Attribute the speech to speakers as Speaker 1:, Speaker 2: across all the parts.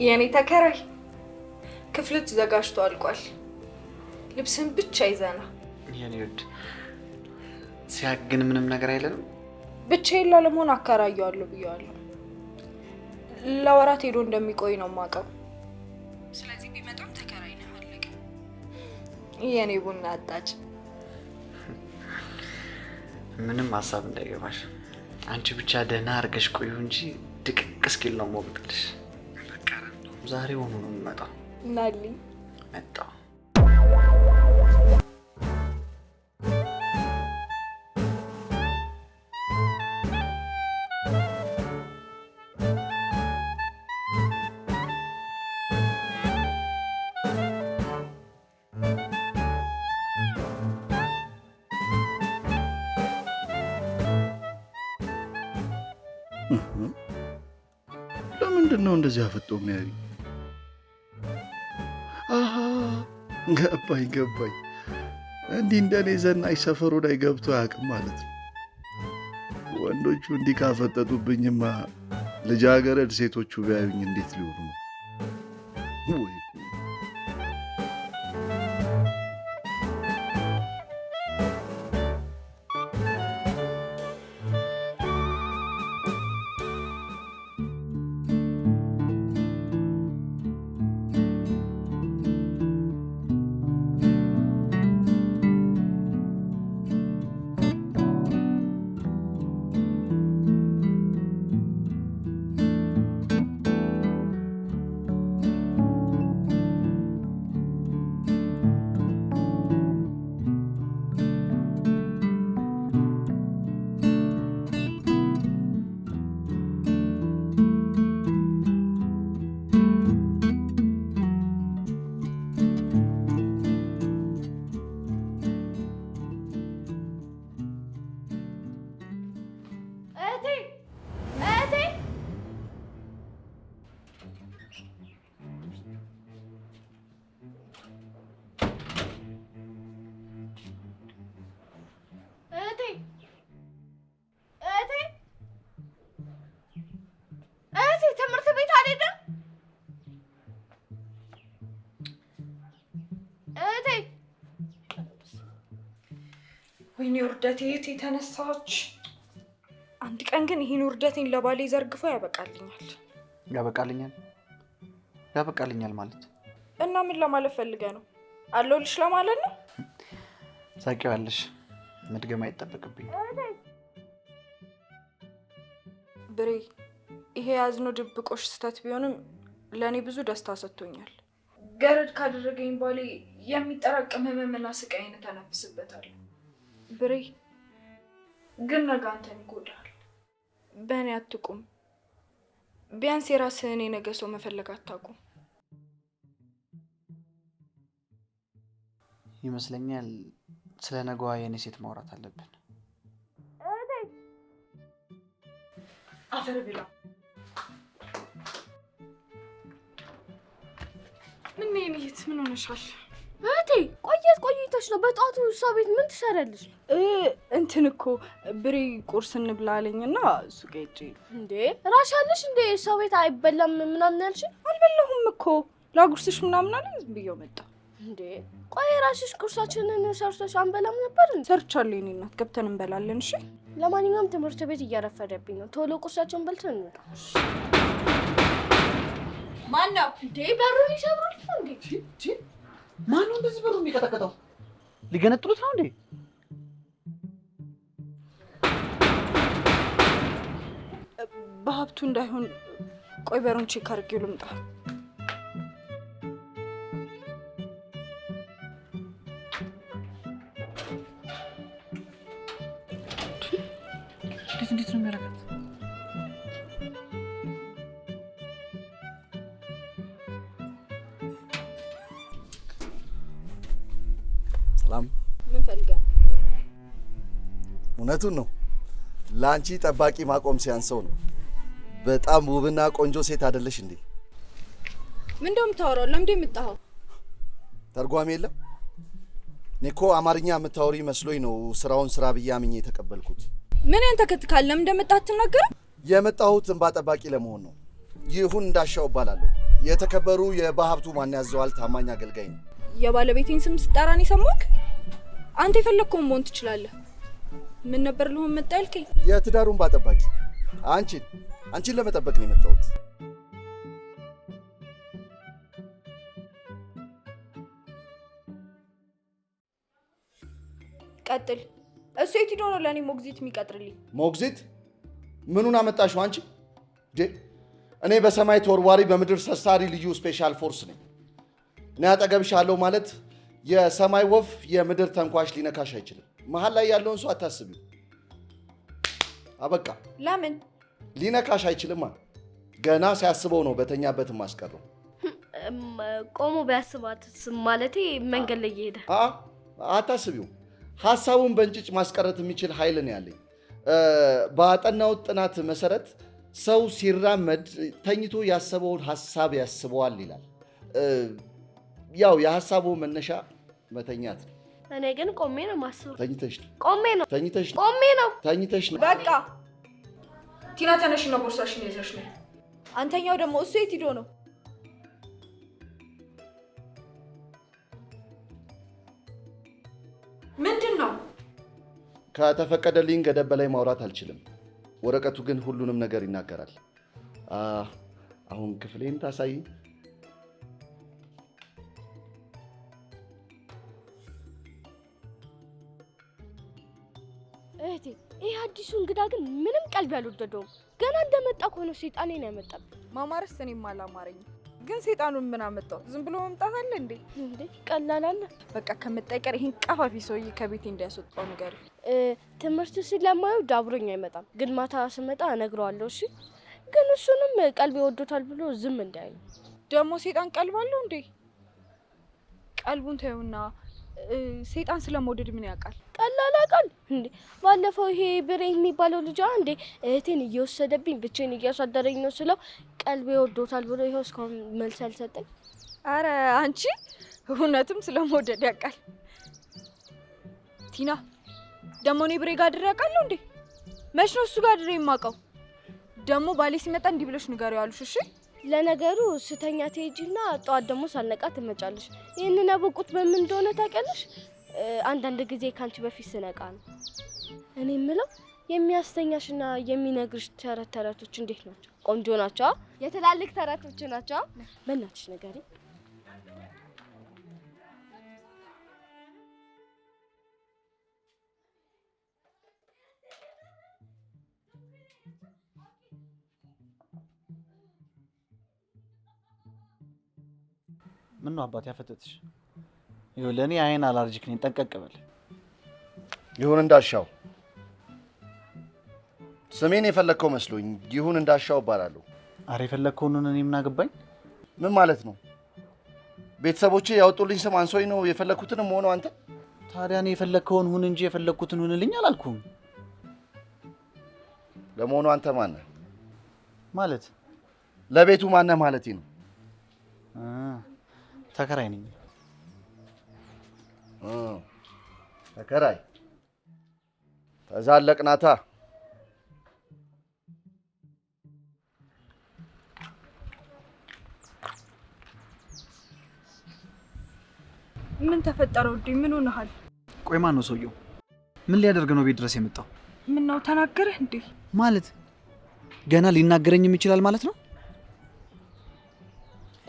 Speaker 1: የኔ ተከራይ ክፍል ተዘጋጅቶ አልቋል። ልብስን ብቻ ይዘና።
Speaker 2: የኔ ውድ ሲያግን ምንም ነገር አይለንም።
Speaker 1: ብቻዬን ላለመሆን አከራየዋለሁ ብየዋለሁ። ለወራት ሄዶ እንደሚቆይ ነው የማውቀው። ስለዚህ ቢመጣም ተከራይ ነህ፣ አለቀ። የኔ ቡና አጣጭ፣
Speaker 2: ምንም ሀሳብ እንዳይገባሽ። አንቺ ብቻ ደህና አድርገሽ ቆዩ እንጂ ድቅቅ እስኪል ነው የምወቅጥልሽ። በቃ ዛሬ ሆኖ ነው የምመጣው።
Speaker 1: ናልኝ
Speaker 2: መጣሁ።
Speaker 3: ለምንድን ነው እንደዚህ አፈጦ የሚያዩኝ? አሃ ገባኝ ገባኝ። እንዲህ እንደኔ ዘናጭ ሰፈሩ ላይ ገብቶ አያውቅም ማለት ነው። ወንዶቹ እንዲህ ካፈጠጡብኝማ ልጃገረድ ሴቶቹ ቢያዩኝ እንዴት ሊሆኑ ነው? ወይ ጉድ!
Speaker 4: እህቴ እህቴ፣ እህቴ እህቴ እህቴ፣ ትምህርት ቤት አልሄድም። እህቴ
Speaker 1: ወይኔ ውርደቴ፣ የት የተነሳች። አንድ ቀን ግን ይህን ውርደቴን ለባሌ ዘርግፎ ያበቃልኛል።
Speaker 2: ያበቃልኛል ያበቃልኛል ማለት
Speaker 1: እና ምን ለማለት ፈልገ ነው? አለሁልሽ ለማለት ነው?
Speaker 2: ታውቂዋለሽ፣ መድገም አይጠበቅብኝም።
Speaker 1: ብሬ፣ ይሄ የያዝነው ድብቆሽ ስህተት ቢሆንም ለእኔ ብዙ ደስታ ሰጥቶኛል። ገረድ ካደረገኝ ባሌ የሚጠራቅም ህመምና ስቃይን ተነፍስበታለሁ። ብሬ ግን ነገ አንተን ይጎዳል። በእኔ አትቁም። ቢያንስ የራስህን የነገ ሰው መፈለግ አታቁም።
Speaker 2: ይመስለኛል ስለ ነገዋ የኔ ሴት ማውራት አለብን።
Speaker 1: አፈር ብላ። ምን የኔ እህት ምን ሆነሻል?
Speaker 4: እህቴ፣ ቆየት ቆይተሽ ነው በጠዋቱ እሷ ቤት ምን ትሰሪያለሽ?
Speaker 1: እንትን እኮ ብሬ ቁርስ እንብላ አለኝና ሱቅ ሄጄ።
Speaker 4: እንዴ ራሽ አለሽ እንዴ? እሷ ቤት አይበላም ምናምን ያልሽ?
Speaker 1: አልበላሁም እኮ ላጉርስሽ ምናምን አለኝ፣ ዝም ብዬው መጣሁ።
Speaker 4: እንዴ ቆይ ራስሽ ቁርሳችንን ሰርተሽ አንበላም ነበር እንዴ?
Speaker 1: ሰርቻለሁ የኔ እናት፣ ገብተን እንበላለን። እሺ
Speaker 4: ለማንኛውም ትምህርት ቤት እያረፈደብኝ ነው። ቶሎ ቁርሳቸውን በልተን እንውጣ።
Speaker 1: ማነው
Speaker 4: እንዴ በሩን ይሰብሩት ነው እንዴ?
Speaker 2: ማነው እንደዚህ በሩ የሚቀጠቅጠው? ሊገነጥሉት ነው እንዴ?
Speaker 1: በሀብቱ እንዳይሆን ቆይ በሩን check አድርጌው ልምጣ።
Speaker 2: እንዴት እንዴት ነው የሚያደርጋት?
Speaker 5: ሰላም።
Speaker 1: ምን ፈልገህ?
Speaker 5: እውነቱን ነው። ለአንቺ ጠባቂ ማቆም ሲያንሰው ነው። በጣም ውብና ቆንጆ ሴት አይደለሽ እንዴ?
Speaker 1: ምን እንደው የምታወራው? ለምንድን የመጣኸው?
Speaker 5: ተርጓሚ የለም? እኔ እኮ አማርኛ የምታወሪ መስሎኝ ነው ስራውን ስራ ብዬ አምኜ የተቀበልኩት።
Speaker 1: ምን ያንተከትካል? ለምን እንደመጣህ አትናገርም?
Speaker 5: የመጣሁት እንባ ጠባቂ ለመሆን ነው። ይሁን እንዳሻው እባላለሁ። የተከበሩ የባሀብቱ ማን ያዘዋል ታማኝ አገልጋይ ነው።
Speaker 1: የባለቤቴን ስም ስጠራን የሰማክ? አንተ የፈለግከውን መሆን ትችላለህ። ምን ነበር ልሆን መጣ ያልከኝ?
Speaker 5: የትዳሩን ባጠባቂ አንቺን ለመጠበቅ ነው የመጣሁት።
Speaker 1: ቀጥል። እሱ የት ሄዶ ነው ለእኔ ሞግዚት የሚቀጥርልኝ?
Speaker 5: ሞግዚት? ምኑን አመጣሽው አንቺ? እኔ በሰማይ ተወርዋሪ በምድር ሰሳሪ ልዩ special force ነኝ። እኔ አጠገብሽ አለሁ ማለት የሰማይ ወፍ የምድር ተንኳሽ ሊነካሽ አይችልም። መሀል ላይ ያለውን ሰው አታስቢው። አበቃ።
Speaker 1: ለምን
Speaker 5: ሊነካሽ አይችልማ? ገና ሲያስበው ነው በተኛበት ማስቀረው።
Speaker 4: ቆሞ ቢያስባት ማለቴ መንገድ ላይ እየሄደ
Speaker 5: አታስቢው። ሀሳቡን በእንጭጭ ማስቀረት የሚችል ኃይል ነው ያለኝ። ባጠናሁት ጥናት መሰረት ሰው ሲራመድ ተኝቶ ያሰበውን ሀሳብ ያስበዋል ይላል። ያው የሀሳቡ መነሻ መተኛት ነው።
Speaker 4: እኔ ግን ቆሜ ነው የማስበው።
Speaker 5: ተኝተሽ ነው።
Speaker 4: ቆሜ ነው።
Speaker 5: ተኝተሽ ነው።
Speaker 4: ቆሜ ነው።
Speaker 5: ተኝተሽ ነው።
Speaker 1: በቃ ቲና ተነሽ ነው ቦርሳሽን ይዘሽ ነው። አንተኛው ደግሞ እሱ የት ሂዶ ነው? ምንድን ነው?
Speaker 5: ከተፈቀደልኝ ገደብ በላይ ማውራት አልችልም። ወረቀቱ ግን ሁሉንም ነገር ይናገራል። አሁን ክፍሌን ታሳይኝ።
Speaker 4: እህቴ ይህ አዲሱ እንግዳ ግን ምንም ቀልብ ያልወደደውም። ገና እንደመጣ ከሆነ ሰይጣኔን ያመጣብኝ።
Speaker 1: ማማረስ እኔም አላማረኝም። ግን ሰይጣኑን ምን አመጣው? ዝም ብሎ መምጣት አለ እንዴ?
Speaker 4: እንዴ ቀላል አለ።
Speaker 1: በቃ ከመጣ ይቀር ይሄን ቀፋፊ ሰውዬ ከቤቴ እንዲያስወጣው ንገሪው።
Speaker 4: ትምህርት ስለማይወድ አብሮኝ አይመጣም። ግን ማታ ስመጣ እነግረዋለሁ። እሺ። ግን እሱንም ቀልብ ይወዶታል ብሎ ዝም እንዳይል።
Speaker 1: ደግሞ ሰይጣን ቀልብ አለው እንዴ? ቀልቡን ተይውና ሰይጣን ስለመውደድ ምን ያውቃል?
Speaker 4: ቀላል አውቃል እንዴ? ባለፈው ይሄ ብሬ የሚባለው ልጅ እንዴ እህቴን እየወሰደብኝ ብቻዬን እያሳደረኝ ነው ስለው ቀልቤ ወዶታል ብሎ ይኸው እስካሁን መልስ አልሰጠኝ።
Speaker 1: አረ አንቺ እውነትም ስለመውደድ ያውቃል። ቲና ደግሞ እኔ ብሬ ጋር አድሬ አውቃለሁ እንዴ? መች ነው እሱ ጋር አድሬ የማውቀው? ደግሞ ባሌ ሲመጣ እንዲህ ብለሽ ንገሪው አሉሽ። እሺ
Speaker 4: ለነገሩ ስተኛ ትሄጂና ጠዋት ደግሞ ሳልነቃ ትመጫለሽ። ይህንን ያወቁት በምን እንደሆነ ታውቂያለሽ? አንዳንድ ጊዜ ካንቺ በፊት ስነቃ ነው። እኔ የምለው የሚያስተኛሽና የሚነግርሽ ተረት ተረቶች እንዴት ናቸው? ቆንጆ ናቸው? የትላልቅ ተረቶች ናቸው? በእናትሽ ንገሪኝ።
Speaker 2: ምን ነው አባት ያፈጠጥሽ? ይኸው ለኔ አይን allergic ነኝ፣ ጠንቀቅ በል።
Speaker 5: ይሁን እንዳሻው። ስሜን የፈለግከው መስሎኝ ይሁን እንዳሻው እባላለሁ።
Speaker 2: አረ የፈለግከውን እኔ ምን አገባኝ?
Speaker 5: ምን ማለት ነው? ቤተሰቦቼ ያወጡልኝ ስም አንሶኝ ነው የፈለግኩትንም ሆነው አንተ?
Speaker 2: ታዲያ እኔ የፈለግከውን ሁን እንጂ የፈለግኩትን ሁንልኝ አላልኩም።
Speaker 5: ለመሆኑ አንተ ማነህ?
Speaker 2: ማለት
Speaker 5: ለቤቱ ማነህ ማለቴ ነው።
Speaker 2: ተከራይ ነኝ።
Speaker 5: ተከራይ ተዛለቅናታ።
Speaker 1: ምን ተፈጠረ ውዴ? ምን ሆነሃል?
Speaker 2: ቆይ ማን ነው ሰውየው? ምን ሊያደርግ ነው ቤት ድረስ የመጣው?
Speaker 1: ምን ነው ተናገረህ እንዴ?
Speaker 2: ማለት ገና ሊናገረኝም ይችላል ማለት ነው?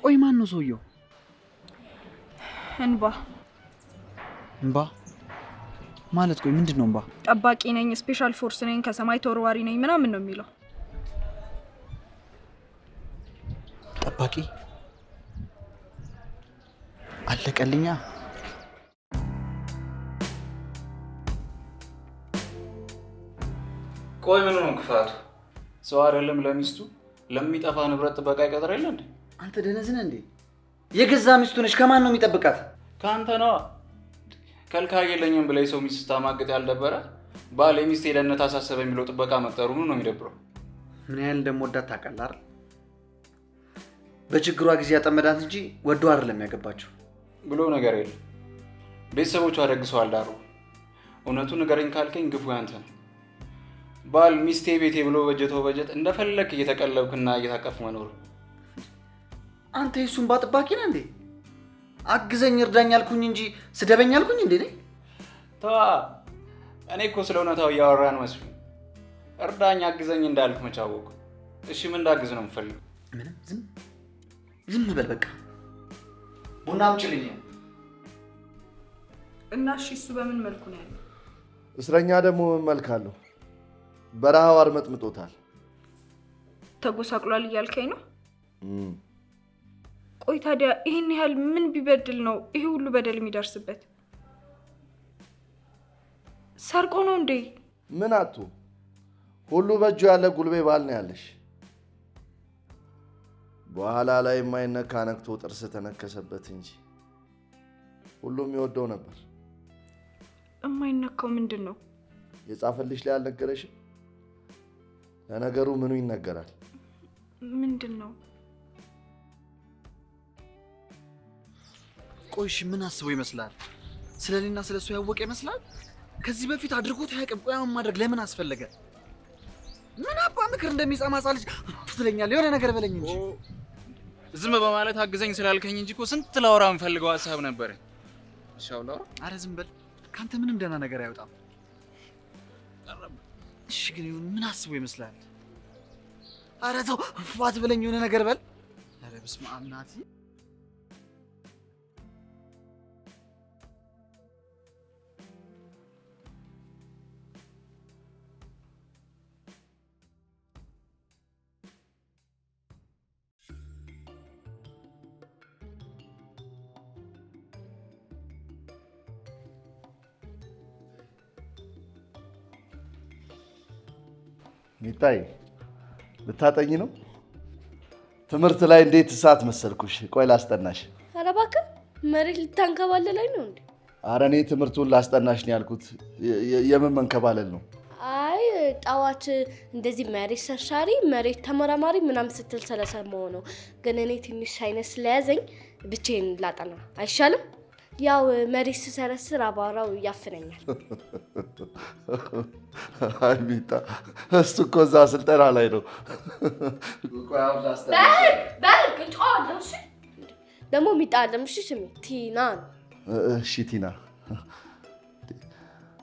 Speaker 2: ቆይ ማን ነው ሰውየው?
Speaker 1: እንባ።
Speaker 2: እንባ ማለት ቆይ ምንድን ነው እንባ?
Speaker 1: ጠባቂ ነኝ፣ special force ነኝ፣ ከሰማይ ተወርዋሪ ነኝ ምናምን ነው የሚለው።
Speaker 2: ጠባቂ አለቀልኛ።
Speaker 6: ቆይ ምን ነው ክፋቱ? ሰው አይደለም ለሚስቱ ለሚጠፋ ንብረት ጥበቃ ይቀጥር የለ እንዴ?
Speaker 2: አንተ ደነዝ ነህ እንዴ? የገዛ ሚስቱ ነች፣ ከማን ነው የሚጠብቃት?
Speaker 6: ከአንተ ነዋ። ከልካይ የለኝም ብለህ የሰው ሚስት ስታማግጥ ያልደበረ ባል የሚስት የደህንነት አሳሰበ የሚለው ጥበቃ መቅጠሩ ምን ነው የሚደብረው?
Speaker 2: ምን ያህል እንደምወዳት ታውቃለህ አይደል? በችግሯ ጊዜ ያጠመዳት እንጂ ወዶ አይደለም ያገባቸው
Speaker 6: ብሎ ነገር የለም። ቤተሰቦቿ ደግሰው አልዳሩ። እውነቱን ንገረኝ ካልከኝ ግፉ ያንተ ነው። ባል ሚስቴ ቤቴ ብሎ በጀተው በጀት እንደፈለክ እየተቀለብክና እየታቀፍ መኖር።
Speaker 2: አንተ የእሱን ባጥባቂ ነህ እንዴ? አግዘኝ እርዳኝ አልኩኝ እንጂ ስደበኝ አልኩኝ እንዴ? እኔ
Speaker 6: ተዋ፣ እኔ እኮ ስለ እውነታው እያወራን መስሎኝ። እርዳኝ አግዘኝ እንዳልክ መች አወኩ? እሺ ምን እንዳግዝ ነው የምፈልገው?
Speaker 2: ምንም፣ ዝም ዝም በል በቃ። ቡና አምጪልኝ።
Speaker 1: እና እሺ እሱ በምን መልኩ ነው ያለው?
Speaker 5: እስረኛ ደግሞ ምን መልክ አለው? በረሃው አርመጥምጦታል።
Speaker 1: ተጎሳቅሏል እያልከኝ ነው? ቆይ ታዲያ ይህን ያህል ምን ቢበድል ነው ይሄ ሁሉ በደል የሚደርስበት? ሰርቆ ነው እንዴ?
Speaker 5: ምን አጡ? ሁሉ በእጁ ያለ ጉልቤ ባል ነው ያለሽ። በኋላ ላይ የማይነካ ነክቶ ጥርስ ተነከሰበት እንጂ ሁሉም ይወደው ነበር።
Speaker 1: የማይነካው ምንድን ነው?
Speaker 5: የጻፈልሽ ላይ አልነገረሽም? ለነገሩ ምኑ ይነገራል?
Speaker 1: ምንድን ነው?
Speaker 2: ቆይሽ ምን አስቦ ይመስላል? ስለኔና ስለሱ ያወቀ ይመስላል? ከዚህ በፊት አድርጎት አያውቅም። ቆይ አሁን ማድረግ ለምን አስፈለገ? ምን አባ ምክር እንደሚጸማ ልጅ ትለኛለህ? የሆነ ነገር በለኝ እንጂ።
Speaker 6: ዝም በማለት አግዘኝ ስላልከኝ እንጂ እኮ ስንት ላወራ የምፈልገው ሀሳብ ነበር። እሺ አሁን ላውራ?
Speaker 2: አረ ዝም በል፣ ካንተ ምንም ደህና ነገር አይወጣም። እሺ ግን ምን አስቦ ይመስላል? አረ ተው ፏት በለኝ፣ የሆነ ነገር በል። አረ በስመ አብ ናቲ።
Speaker 5: ሚታይ ልታጠኝ ነው? ትምህርት ላይ እንዴት እሳት መሰልኩሽ። ቆይ ላስጠናሽ።
Speaker 4: ኧረ እባክህ መሬት ልታንከባለለኝ ነው እንዴ?
Speaker 5: ኧረ እኔ ትምህርቱን ላስጠናሽ ነው ያልኩት። የምን መንከባለል ነው?
Speaker 4: አይ ጠዋት እንደዚህ መሬት ሰርሳሪ መሬት ተመራማሪ ምናምን ስትል ስለሰማሁ ነው። ግን እኔ ትንሽ sinus ስለያዘኝ ብቻዬን ላጠና አይሻልም? ያው መሬት ስሰረስር አቧራው ያፍነኛል።
Speaker 5: አይ ሚጣ፣ እሱ እኮ እዛ ስልጠና ላይ ነው። ቆይ አሁን ላስጠናሽ።
Speaker 4: በል እጮሃለሁ። እሺ ደግሞ ሚጣ አይደለም። እሺ ስሚ፣ ቲና ነው።
Speaker 5: እሺ ቲና።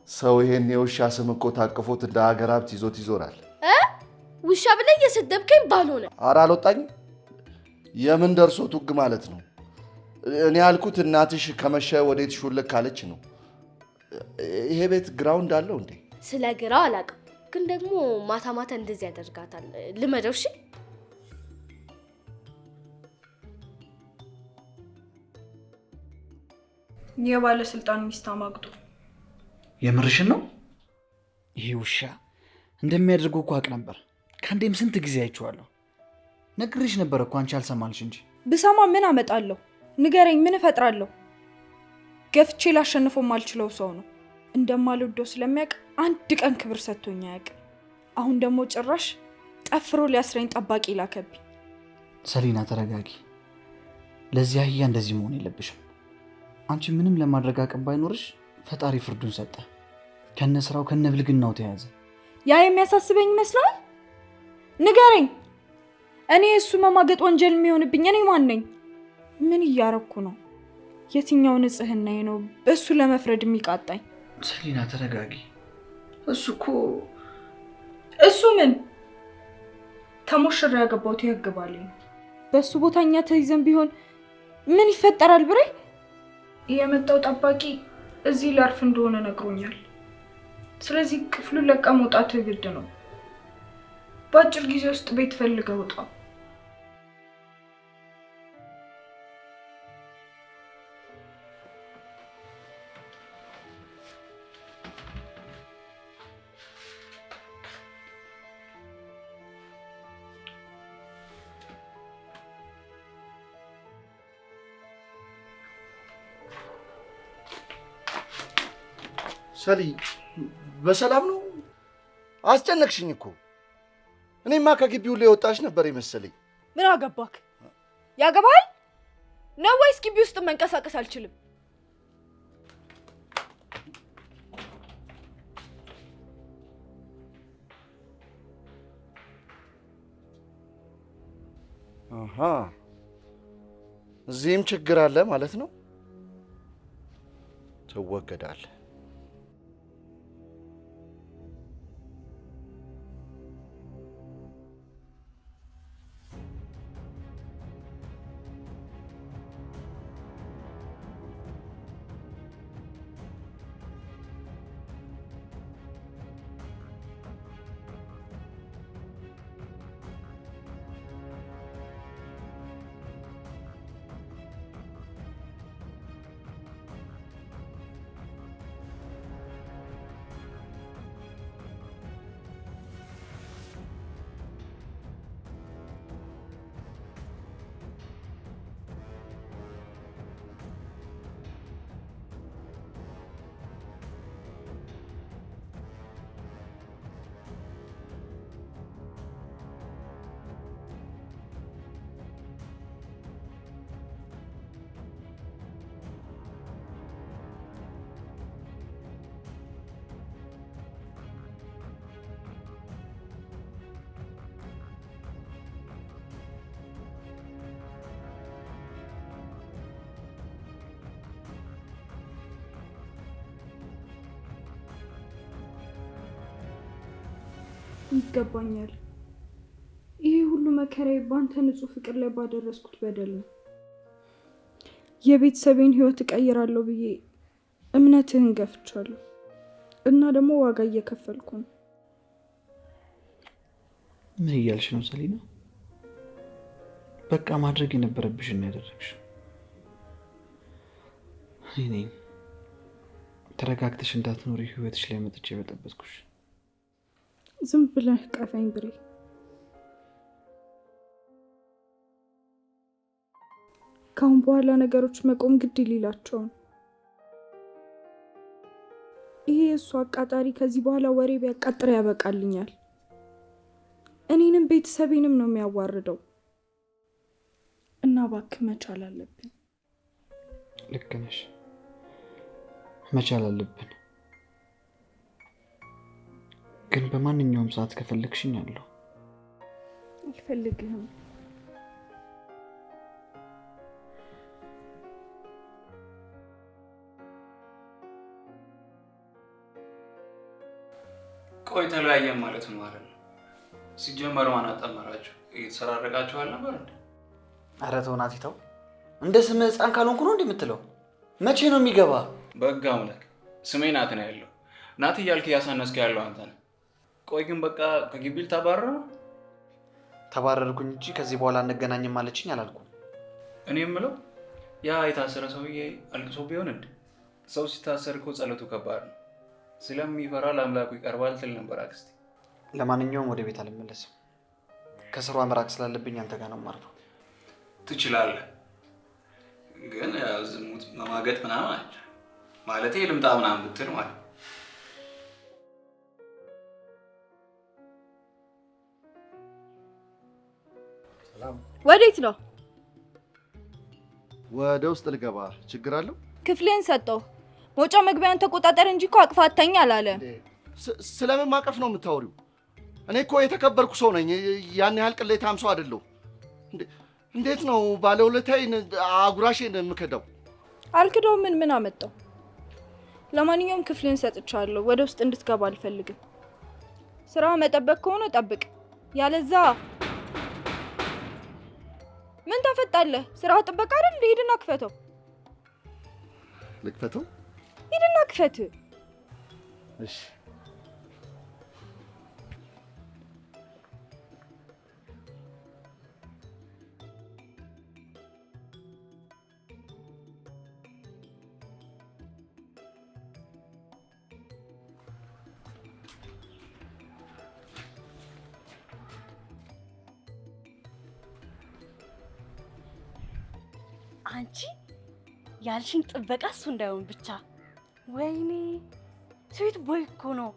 Speaker 5: ሰው ይሄን የውሻ ስም እኮ ታቅፎት እንደ ሀገር ሀብት ይዞት ይዞራል።
Speaker 4: ውሻ ብለህ እየሰደብከኝ ባልሆነ።
Speaker 5: ኧረ አልወጣኝም። የምን ደርሶ ቱግ ማለት ነው? እኔ ያልኩት እናትሽ ከመሸ ወዴት ሹልክ ካለች ነው። ይሄ ቤት ground አለው እንዴ?
Speaker 4: ስለ ግራው አላውቅም፣ ግን ደግሞ ማታ ማታ እንደዚህ ያደርጋታል። ልመደው። እሺ
Speaker 1: የባለስልጣን ሚስት አማግጦ።
Speaker 2: የምርሽን ነው? ይሄ ውሻ እንደሚያደርገው እኮ አውቅ ነበር። ከአንዴም ስንት ጊዜ አይቼዋለሁ። ነግሬሽ ነበር እኮ አንቺ አልሰማልሽ እንጂ።
Speaker 1: ብሰማ ምን አመጣለሁ? ንገረኝ፣ ምን እፈጥራለሁ? ገፍቼ ላሸንፈው የማልችለው ሰው ነው። እንደማልወደው ስለሚያውቅ አንድ ቀን ክብር ሰጥቶኝ አያውቅም። አሁን ደግሞ ጭራሽ ጠፍሮ ሊያስረኝ ጠባቂ ላከብኝ።
Speaker 2: ሰሊና ተረጋጊ። ለዚህ አህያ እንደዚህ መሆን የለብሽም። አንቺ ምንም ለማድረግ አቅም ባይኖርሽ ፈጣሪ ፍርዱን ሰጠ። ከነ ስራው ከነ ብልግናው ተያዘ።
Speaker 1: ያ የሚያሳስበኝ ይመስላል? ንገረኝ። እኔ እሱ መማገጥ ወንጀል የሚሆንብኝ እኔ ማን ነኝ? ምን እያረኩ ነው? የትኛው ንጽህናዬ ነው በእሱ ለመፍረድ የሚቃጣኝ?
Speaker 2: ሰሊና ተረጋጊ። እሱ እኮ
Speaker 1: እሱ ምን ተሞሽራ ያገባሁት የህግ ባሌ ነው። በእሱ ቦታ እኛ ተይዘን ቢሆን ምን ይፈጠራል? ብሬ የመጣው ጠባቂ እዚህ ላርፍ እንደሆነ ነግሮኛል። ስለዚህ ክፍሉን ለቃ መውጣት ግድ ነው። በአጭር ጊዜ ውስጥ ቤት ፈልገህ ውጣ።
Speaker 5: ሰሊ በሰላም ነው? አስጨነቅሽኝ እኮ። እኔማ ከግቢው ላይ ወጣሽ ነበር የመሰለኝ።
Speaker 1: ምን አገባክ? ያገባል ነው ወይስ ግቢ ውስጥ መንቀሳቀስ አልችልም?
Speaker 5: አሃ እዚህም ችግር አለ ማለት ነው። ትወገዳለህ።
Speaker 1: ይገባኛል። ይሄ ሁሉ መከራዬ በአንተ ንጹህ ፍቅር ላይ ባደረስኩት በደል ነው። የቤተሰቤን ህይወት እቀይራለሁ ብዬ እምነትህን ገፍቻለሁ እና ደግሞ ዋጋ እየከፈልኩ ነው።
Speaker 2: ምን እያልሽ ነው ሰሊና? በቃ ማድረግ የነበረብሽን ነው ያደረግሽው። እኔ ተረጋግተሽ እንዳትኖሪ ህይወትሽ ላይ መጥቼ በጠበጥኩሽ።
Speaker 1: ዝም ብለህ ቀፈኝ ብሬ። ካሁን በኋላ ነገሮች መቆም ግድ ሊላቸው ነው። ይሄ የእሱ አቃጣሪ ከዚህ በኋላ ወሬ ቢያቃጥር ያበቃልኛል። እኔንም ቤተሰቤንም ነው የሚያዋርደው። እና እባክህ መቻል አለብን።
Speaker 2: ልክ ነሽ፣ መቻል አለብን። ግን በማንኛውም ሰዓት ከፈለግሽኝ አለሁ።
Speaker 1: አልፈልግህም።
Speaker 6: ቆይ ተለያየን ማለት ነው ማለት ነው? ሲጀመር ማን አጣመራችሁ? እየተሰራረቃችሁ አልነበር እንዴ?
Speaker 2: ኧረ ተው ናቲ ተው። እንደ ስምህ ህፃን ካልሆንኩ ነው እንዴ የምትለው? መቼ ነው የሚገባ?
Speaker 6: በሕግ አምላክ ስሜ ናት ነው ያለው። ናት እያልክ እያሳነስክ ያለው አንተ ነህ። ቆይ ግን በቃ ከግቢ ልታባረር ነው?
Speaker 2: ተባረርኩኝ እንጂ ከዚህ በኋላ እንገናኝም አለችኝ አላልኩም።
Speaker 6: እኔ የምለው ያ የታሰረ ሰውዬ አልቅሶ ቢሆን እንዴ? ሰው ሲታሰር እኮ ጸሎቱ ከባድ ነው። ስለሚፈራ ለአምላኩ ይቀርባል ትል ነበር አክስቴ።
Speaker 2: ለማንኛውም ወደ ቤት አልመለስም። ከስሯ መራቅ ስላለብኝ አንተ ጋር ነው የማርፈው።
Speaker 6: ትችላለህ፣ ግን ያው ዝሙት መማገጥ ምናምን አለ ማለቴ ልምጣ ምናምን ብትል ማለት
Speaker 1: ወዴት ነው?
Speaker 5: ወደ ውስጥ ልገባ። ችግር አለው?
Speaker 1: ክፍልህን ሰጠው። መውጫ መግቢያን ተቆጣጠር እንጂ እኮ አቅፋተኛ አላለ።
Speaker 5: ስለምን ማቀፍ ነው የምታወሪው? እኔ እኮ የተከበርኩ ሰው ነኝ። ያን ያህል ቅሌታም ሰው አይደለሁ። እንዴት ነው ባለውለታዬን አጉራሼን የምክደው?
Speaker 1: አልክደው። ምን ምን አመጣው? ለማንኛውም ክፍልህን ሰጥቻለሁ። ወደ ውስጥ እንድትገባ አልፈልግም። ስራ መጠበቅ ከሆነ ጠብቅ፣ ያለዛ ምን ታፈጣለህ? ስራ ጥበቃ አይደል? ሂድና ክፈተው።
Speaker 5: ልክፈተው?
Speaker 1: ሂድና ክፈት።
Speaker 5: እሺ።
Speaker 4: አንቺ ያልሽኝ ጥበቃ እሱ እንዳይሆን ብቻ። ወይኔ sweet boy እኮ ነው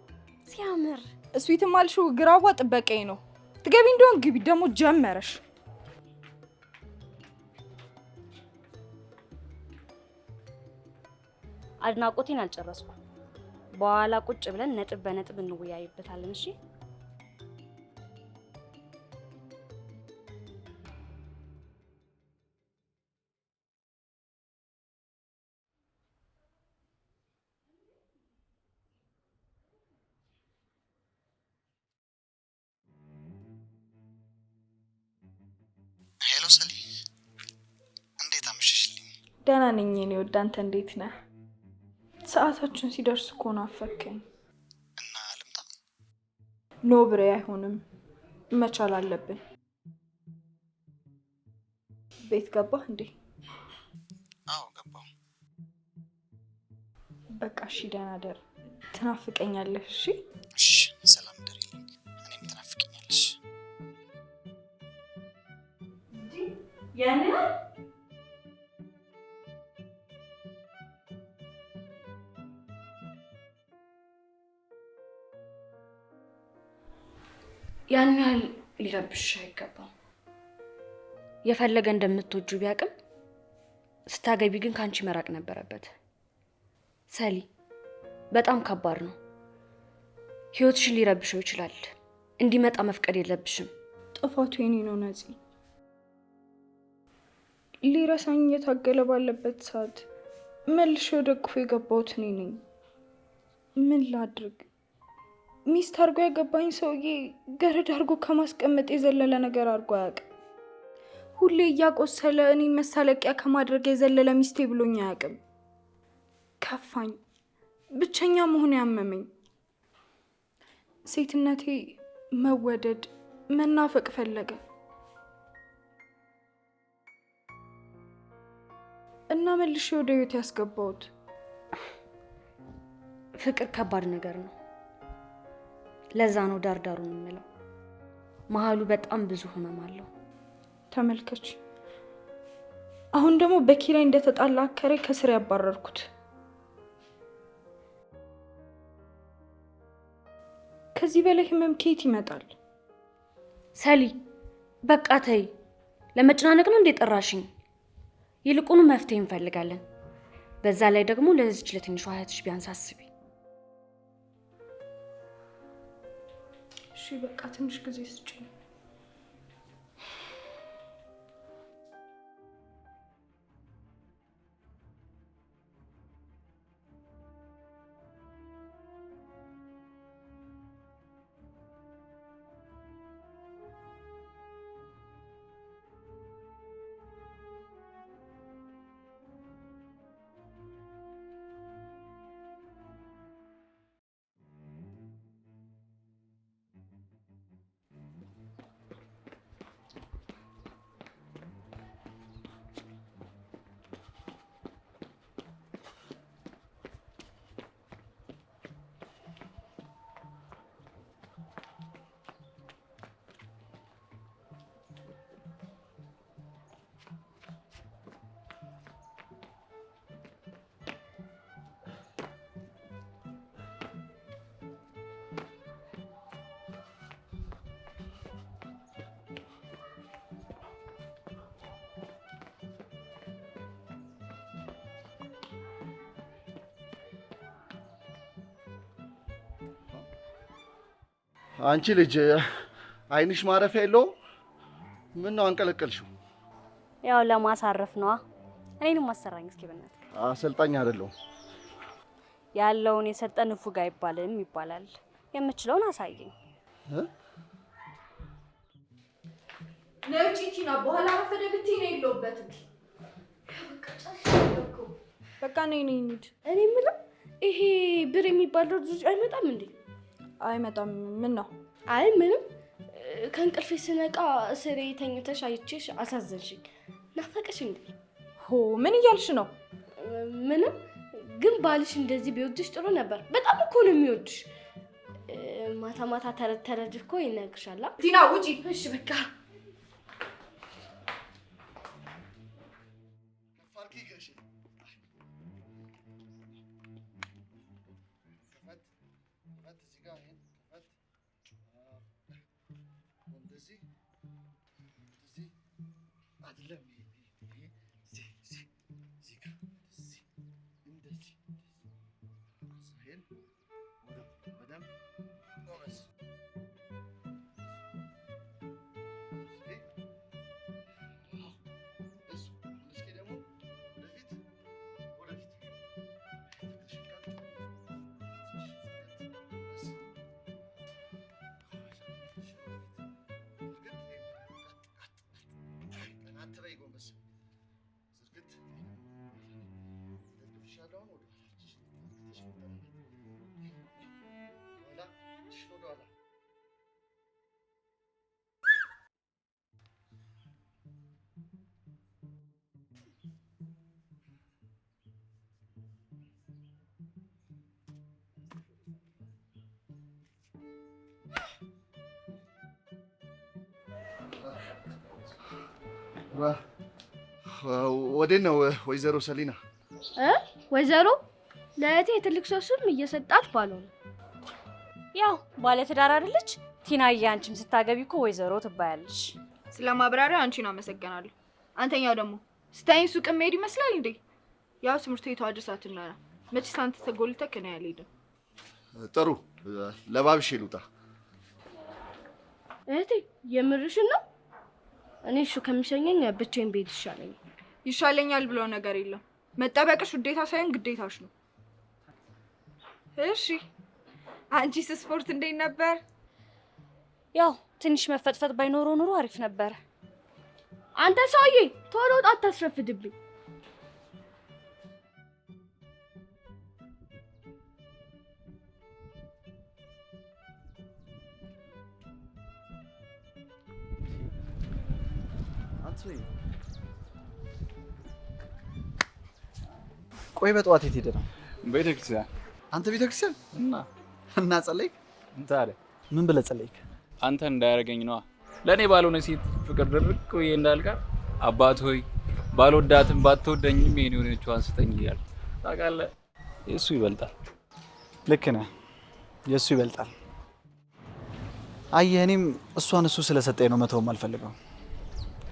Speaker 4: ሲያምር።
Speaker 1: sweet ም አልሽው ግራዋ ጥበቃዬ ነው። ትገቢ እንደሆን ግቢ። ደግሞ ጀመረሽ።
Speaker 4: አድናቆቴን አልጨረስኩም። በኋላ ቁጭ ብለን ነጥብ በነጥብ እንወያይበታለን። እሺ?
Speaker 2: Hello ሰሊ፣ እንዴት አመሸሽልኝ?
Speaker 1: ደህና ነኝ የኔ ውድ፣ አንተ እንዴት ነህ? ሰዓታችን ሲደርስ እኮ ናፈከኝ።
Speaker 2: እና ልምጣ?
Speaker 1: No ብሬ፣ አይሆንም፣ መቻል አለብን። ቤት ገባህ እንዴ?
Speaker 2: አዎ ገባሁ።
Speaker 1: በቃ እሺ፣ ደህና ደር። ትናፍቀኛለህ። እሺ
Speaker 2: እሺ፣ ሰላም ደሪልኝ። እኔም ትናፍቀኛለሽ።
Speaker 1: ያን
Speaker 4: ያን ያህል ሊረብሽ አይገባም። የፈለገ እንደምትወጁ ቢያቅም ስታገቢ ግን ከአንቺ መራቅ ነበረበት። ሰሊ፣ በጣም ከባድ ነው። ህይወትሽን ሊረብሸው ይችላል። እንዲመጣ መፍቀድ የለብሽም።
Speaker 1: ጥፋቱ የኔ ነው ነፂ። ሊረሳኝ እየታገለ ባለበት ሰዓት መልሼ ወደ እቅፉ የገባሁት እኔ ነኝ። ምን ላድርግ? ሚስት አድርጎ ያገባኝ ሰውዬ ገረድ አድርጎ ከማስቀመጥ የዘለለ ነገር አድርጎ አያውቅም። ሁሌ እያቆሰለ እኔን መሳለቂያ ከማድረግ የዘለለ ሚስቴ ብሎኝ አያውቅም። ከፋኝ፣ ብቸኛ መሆን ያመመኝ። ሴትነቴ መወደድ መናፈቅ ፈለገ እና መልሼ ወደ ህይወት ያስገባሁት።
Speaker 4: ፍቅር ከባድ ነገር ነው። ለዛ ነው ዳርዳሩን የምለው። መሀሉ በጣም ብዙ ህመም አለው።
Speaker 1: ተመልከች፣ አሁን ደግሞ በኪራይ እንደተጣላ አከራይ ከስር ያባረርኩት። ከዚህ በላይ ህመም ከየት ይመጣል?
Speaker 4: ሰሊ፣ በቃ ተይ። ለመጨናነቅ ነው እንዴ ጠራሽኝ? ይልቁኑ መፍትሄ እንፈልጋለን። በዛ ላይ ደግሞ ለዚች ለትንሿ እህትሽ ቢያንስ አስቢ።
Speaker 1: እሺ በቃ ትንሽ ጊዜ ስጭኝ።
Speaker 5: አንቺ ልጅ አይንሽ ማረፊያ የለውም። ምን ነው አንቀለቀልሽው?
Speaker 4: ያው ለማሳረፍ ነዋ። እኔንም አሰራኝ እስኪ በእናትህ።
Speaker 5: አሰልጣኝ አይደለሁም።
Speaker 4: ያለውን የሰጠ ንፉግ አይባልም ይባላል። የምችለውን አሳየኝ።
Speaker 1: ነይ ውጪ ቲና፣ በኋላ ረፈደ ብትይ ነው የለሁበትም። በቃ ነይ ነይ እንሂድ።
Speaker 4: እኔ የምለው ይሄ ብር የሚባለው ልጅ አይመጣም እንዴ?
Speaker 1: አይመጣም። ምን ነው?
Speaker 4: አይ ምንም። ከእንቅልፌ ስነቃ ስሬ ተኝተሽ አይቼሽ አሳዘንሽኝ። ናፈቀሽ እንዴ?
Speaker 1: ሆ ምን እያልሽ ነው?
Speaker 4: ምንም። ግን ባልሽ እንደዚህ ቢወድሽ ጥሩ ነበር። በጣም እኮ ነው የሚወድሽ። ማታ ማታ ተረት ተረት እኮ ይነግርሻል።
Speaker 1: ቲና ውጪ።
Speaker 4: እሺ በቃ
Speaker 5: ወዴት ነው ወይዘሮ ሰሊና?
Speaker 4: ወይዘሮ ለእህቴ የትልቅ ሰው ስም እየሰጣት ባልሆነ
Speaker 7: ያው ባለትዳር አይደለች ቲናዬ። አንቺም ስታገቢ እኮ ወይዘሮ ትባያለሽ።
Speaker 1: ስለ ማብራሪያው አንቺን አመሰግናለሁ። አንተኛው ደግሞ ስታይን ሱቅ መሄድ ይመስላል እንዴ? ያው ትምህርት ቤቱ አድርሳትና መቼስ አንተ ተጎልተህ እኔ አልሄድም።
Speaker 5: ጥሩ ለባብሼ ልውጣ።
Speaker 4: እህቴ የምርሽን ነው? እኔ እሱ ከሚሸኘኝ ብቻዬን ብሄድ ይሻለኛል።
Speaker 1: ይሻለኛል ብሎ ነገር የለም። መጠበቅሽ ውዴታ ሳይሆን ግዴታሽ ነው። እሺ አንቺስ ስፖርት እንዴት ነበር?
Speaker 7: ያው ትንሽ መፈጥፈጥ ባይኖረው ኑሮ አሪፍ ነበር።
Speaker 4: አንተ ሰውዬ ቶሎ ውጣ፣ አታስረፍድብኝ።
Speaker 2: ቆይ በጠዋት የት ሄደህ ነው?
Speaker 6: ቤተክርስቲያን።
Speaker 2: አንተ ቤተክርስቲያን? እና ጸለይክ?
Speaker 6: ታዲያ
Speaker 2: ምን ብለህ ጸለይክ?
Speaker 6: አንተ እንዳያደርገኝ ነዋ። ለእኔ ባልሆነ ሴት ፍቅር ድርቅ ብዬ እንዳልቀር አባት ሆይ ባልወዳትም ባትወደኝም የኔ የሆነችዋን ስጠኝ እያልኩ ታውቃለህ። የእሱ ይበልጣል።
Speaker 2: ልክ ነህ፣ የእሱ ይበልጣል። አየህ፣ እኔም እሷን እሱ ስለሰጠኝ ነው መተውም አልፈልገው።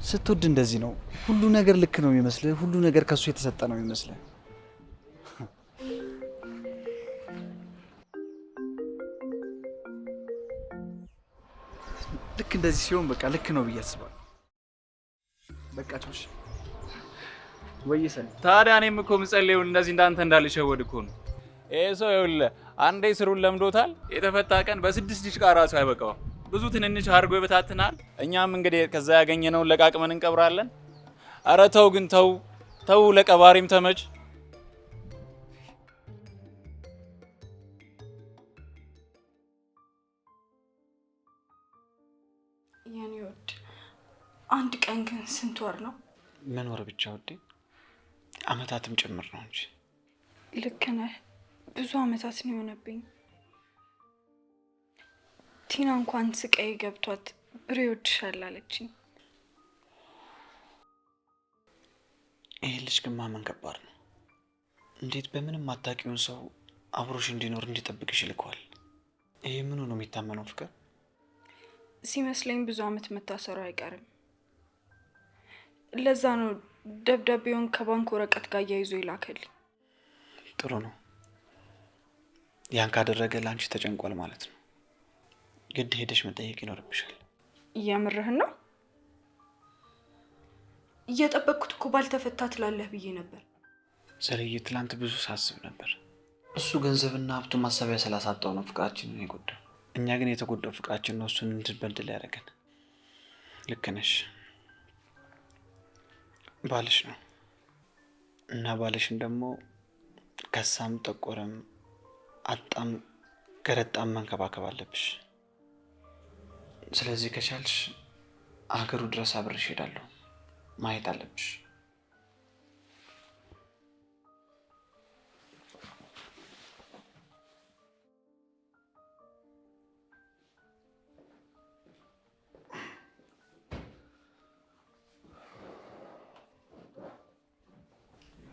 Speaker 2: ስትወድ እንደዚህ ነው። ሁሉ ነገር ልክ ነው የሚመስልህ። ሁሉ ነገር ከእሱ የተሰጠ ነው የሚመስልህ። ልክ እንደዚህ ሲሆን በቃ ልክ ነው ብዬ አስባለሁ። በቃ ቾሽ ወይ ሰል
Speaker 6: ታዲያ እኔም እኮ የምጸልየው እንደዚህ እንዳንተ እንዳልሸወድ እኮ ነው። ይሄ ሰው ይኸውልህ አንዴ ስሩን ለምዶታል። የተፈታ ቀን በ6 ዲሽቃ ራሱ አይበቃውም። ብዙ ትንንሽ አድርጎ ይበታትናል። እኛም እንግዲህ ከዛ ያገኘነውን ለቃቅመን እንቀብራለን። ኧረ ተው ግን ተው ተው፣ ለቀባሪም ተመች።
Speaker 1: የኔ ውድ አንድ ቀን ግን ስንት ወር ነው?
Speaker 2: ምን ወር ብቻ ውዴ፣ አመታትም ጭምር ነው እንጂ።
Speaker 1: ልክ ነህ። ብዙ አመታት ነው የሆነብኝ። ቲና እንኳን ስቃይ ገብቷት ብሬ ይወድሻል አለችኝ።
Speaker 2: ይሄ ልጅ ግን ማመን ከባድ ነው። እንዴት በምንም አታውቂውን ሰው አብሮሽ እንዲኖር እንዲጠብቅሽ ይልከዋል? ይሄ ምኑ ነው የሚታመነው ፍቅር?
Speaker 1: ሲመስለኝ ብዙ አመት መታሰሩ አይቀርም። ለዛ ነው ደብዳቤውን ከባንክ ወረቀት ጋር እያይዞ ይላከልኝ።
Speaker 2: ጥሩ ነው። ያን ካደረገ ለአንቺ ተጨንቋል ማለት ነው። ግድ ሄደሽ መጠየቅ ይኖርብሻል።
Speaker 1: እየምርህን ነው? እየጠበቅኩት እኮ ባልተፈታ ትላለህ ብዬ ነበር።
Speaker 2: ሰለዬ፣ ትላንት ብዙ ሳስብ ነበር። እሱ ገንዘብና ሀብቱ ማሰቢያ ስላሳጣው ነው ፍቅራችንን የጎዳው። እኛ ግን የተጎዳው ፍቅራችን ነው እሱን እንድንበድል ያደረገን። ልክ ነሽ። ባልሽ ነው እና ባልሽን ደግሞ ከሳም ጠቆረም አጣም ገረጣም መንከባከብ አለብሽ። ስለዚህ ከቻልሽ አገሩ ድረስ አብሬሽ እሄዳለሁ። ማየት አለብሽ።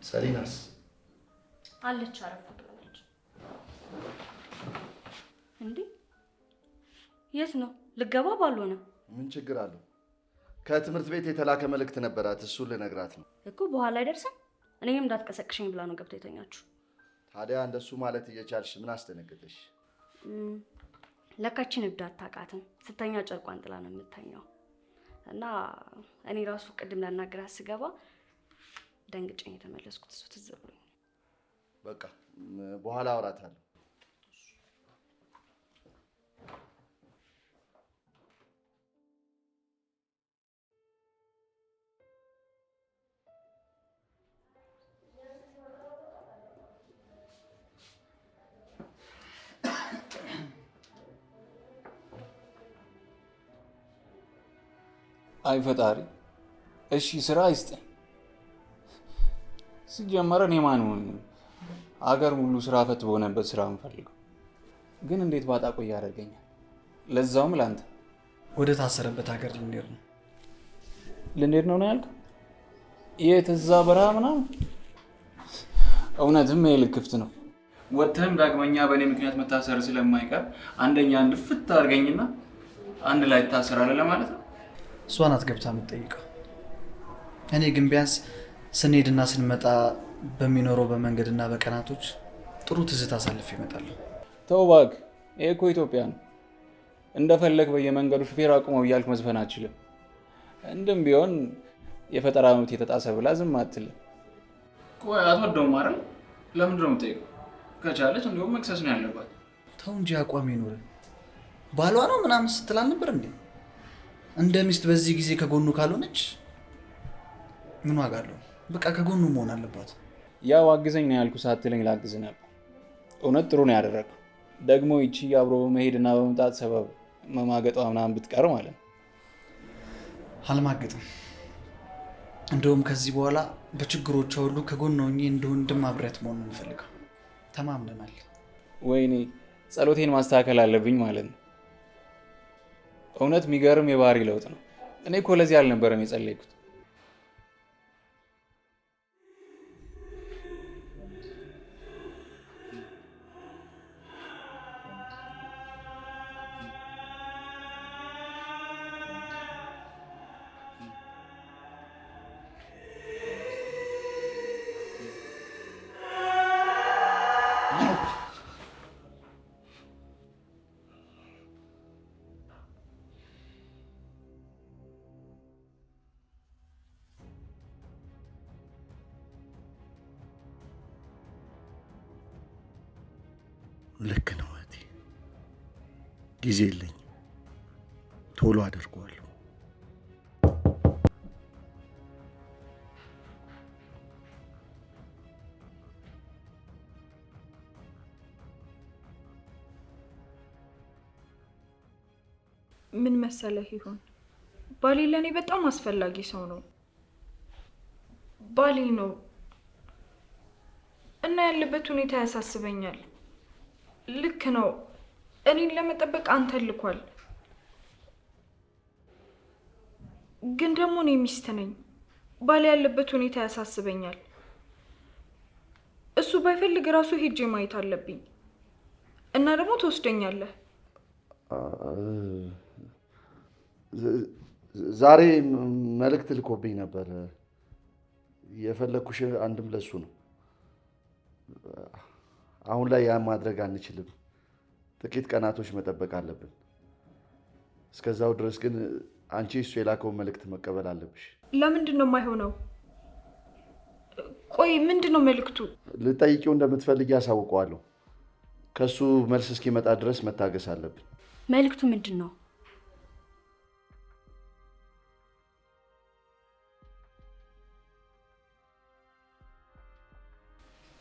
Speaker 5: ሰሊናስ
Speaker 7: አለች፣ አረፍ ብላለች። እንዴ የት ነው ልገባ? ባልሆነ
Speaker 5: ምን ችግር አለው? ከትምህርት ቤት የተላከ መልእክት ነበራት፣ እሱን ልነግራት ነው
Speaker 7: እኮ። በኋላ አይደርስም። እኔም እንዳትቀሰቅሽኝ ብላ ነው ገብታ የተኛችሁ።
Speaker 5: ታዲያ እንደሱ ማለት እየቻልሽ ምን አስደነገጠሽ?
Speaker 7: ለካችን እብድ አታውቃትም። ስተኛ ጨርቋን ጥላ ነው የምተኛው። እና እኔ ራሱ ቅድም ላናግራት ስገባ ደንግጬ ነው የተመለስኩት። እሱ ትዝ ብሎኝ።
Speaker 5: በቃ በኋላ አወራታለሁ።
Speaker 6: አይ ፈጣሪ፣ እሺ ስራ አይስጠኝ። ሲጀመር እኔ ማን ሆኜ አገር ሙሉ ስራ ፈት በሆነበት ስራ የምፈልገው ግን እንዴት ባጣ ቆይ ያደርገኛል። ለዛውም ለአንተ
Speaker 2: ወደ ታሰረበት ሀገር ልንሄድ ነው።
Speaker 6: ልንሄድ ነው ነው ያልከው? የት? እዛ በረሃ ምናምን። እውነትም ይሄ ልክፍት ነው። ወጥተህም ዳግመኛ በእኔ ምክንያት መታሰር ስለማይቀር አንደኛ እንድፍት አድርገኝና አንድ ላይ ትታሰራለህ ለማለት ነው።
Speaker 2: እሷ ናት ገብታ የምትጠይቀው። እኔ ግን ቢያንስ ስንሄድና ስንመጣ በሚኖረው በመንገድና በቀናቶች ጥሩ ትዝታ አሳልፌ እመጣለሁ።
Speaker 6: ተው እባክህ፣ ይሄ እኮ ኢትዮጵያ ነው። እንደፈለግ በየመንገዱ ሹፌር አቁመው እያልክ መዝፈን አትችልም። እንድም ቢሆን የፈጠራ መብት የተጣሰ ብላ ዝም አትልም። ቆይ አትወደውም አይደል? ለምንድን ነው የምጠይቀው? ከቻለች እንዲሁም መክሰስ ነው ያለባት።
Speaker 2: ተው እንጂ አቋም ይኑር። ባሏ ነው ምናምን ስትል አልነበር እንዴ? እንደ ሚስት በዚህ ጊዜ ከጎኑ ካልሆነች ምን ዋጋ አለው? በቃ ከጎኑ መሆን አለባት።
Speaker 6: ያው አግዘኝ ነው ያልኩህ ሳትለኝ ላግዝ ነበር። እውነት ጥሩ ነው ያደረግከው። ደግሞ ይቺ አብሮ በመሄድና በመምጣት ሰበብ መማገጧ ምናምን ብትቀር ማለት ነው።
Speaker 2: አልማግጥም። እንደውም ከዚህ በኋላ በችግሮቿ ሁሉ ከጎኗ ሆኜ እንደ ወንድም አብሬያት መሆን ነው የምፈልገው። ተማምነናል።
Speaker 6: ወይኔ ጸሎቴን ማስተካከል አለብኝ ማለት ነው። እውነት የሚገርም የባህሪ ለውጥ ነው። እኔ እኮ ለዚህ አልነበረም የጸለይኩት።
Speaker 3: ልክ ነው እህቴ፣ ጊዜ የለኝም። ቶሎ አደርገዋለሁ።
Speaker 1: ምን መሰለህ ይሁን ባሌ ለእኔ በጣም አስፈላጊ ሰው ነው። ባሌ ነው እና ያለበት ሁኔታ ያሳስበኛል። ልክ ነው። እኔን ለመጠበቅ አንተን ልኳል። ግን ደግሞ እኔ ሚስት ነኝ። ባሌ ያለበት ሁኔታ ያሳስበኛል። እሱ ባይፈልግ ራሱ ሄጄ ማየት አለብኝ እና ደግሞ ትወስደኛለህ።
Speaker 5: ዛሬ መልእክት ልኮብኝ ነበር። የፈለግኩሽ አንድም ለሱ ነው። አሁን ላይ ያን ማድረግ አንችልም። ጥቂት ቀናቶች መጠበቅ አለብን። እስከዛው ድረስ ግን አንቺ እሱ የላከውን መልእክት መቀበል አለብሽ።
Speaker 1: ለምንድን ነው የማይሆነው? ቆይ ምንድን ነው መልእክቱ?
Speaker 5: ልጠይቂው እንደምትፈልጊ ያሳውቀዋለሁ። ከሱ መልስ እስኪመጣ ድረስ መታገስ አለብን።
Speaker 7: መልእክቱ ምንድን ነው?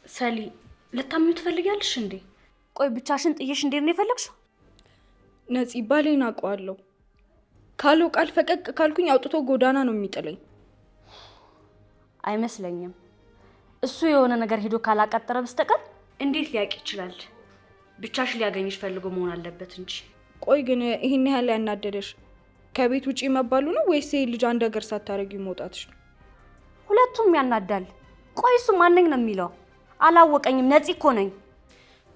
Speaker 7: ሰሊ ልታምኚው ትፈልጊያለሽ እንዴ? ቆይ ብቻሽን ጥዬሽ እንዴት ነው የፈለግሽው?
Speaker 1: ነፂ ባሌን አውቀዋለሁ። ካለው ቃል ፈቀቅ ካልኩኝ አውጥቶ ጎዳና ነው የሚጥለኝ።
Speaker 7: አይመስለኝም። እሱ የሆነ ነገር ሄዶ ካላቀጠረ በስተቀር እንዴት ሊያውቅ ይችላል? ብቻሽ ሊያገኝሽ ፈልጎ መሆን አለበት እንጂ።
Speaker 1: ቆይ ግን ይሄን ያህል ያናደደሽ ከቤት ውጪ መባሉ ነው ወይስ ይሄ ልጅ አንድ ነገር ሳታረጊ መውጣትሽ ነው?
Speaker 7: ሁለቱም ያናዳል። ቆይ እሱ ማነኝ ነው የሚለው? አላወቀኝም። ነፂ እኮ ነኝ።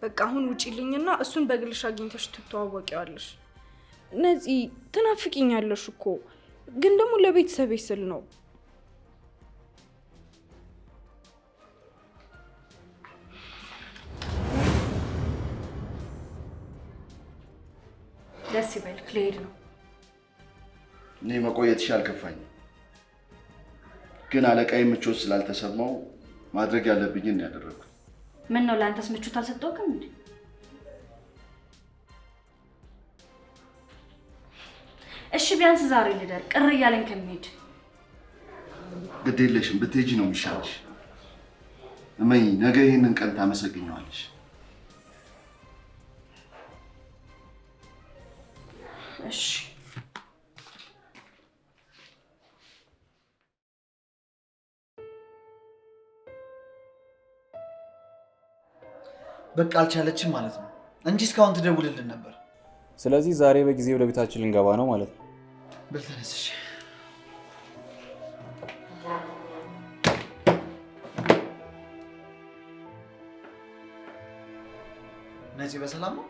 Speaker 1: በቃ አሁን ውጪልኝና እሱን በግልሽ አግኝተሽ ትተዋወቂዋለሽ። ነፂ ትናፍቂኛለሽ እኮ ግን ደግሞ ለቤተሰቤ ስል ነው።
Speaker 7: ደስ ይበልክ። ልሄድ ነው።
Speaker 5: እኔ መቆየትሽ አልከፋኝም፣ ግን አለቃዬ ምቾት ስላልተሰማው ማድረግ ያለብኝን ነው ያደረግኩት።
Speaker 7: ምን ነው ለአንተስ ምቾት አልሰጠውክም እንዴ? እሺ ቢያንስ ዛሬ ልደር፣ ቅር እያለኝ ከሚሄድ።
Speaker 5: ግድ የለሽም፣ ብትሄጂ ነው የሚሻልሽ። እመኚ፣ ነገ ይህንን ቀን ታመሰግኘዋለሽ።
Speaker 7: እሺ
Speaker 2: በቃ አልቻለችም ማለት ነው እንጂ እስካሁን ትደውልልን ነበር።
Speaker 6: ስለዚህ ዛሬ በጊዜ ወደ ቤታችን ልንገባ ነው ማለት ነው።
Speaker 2: በል ተነስ። እሺ ነፂ በሰላም ነው?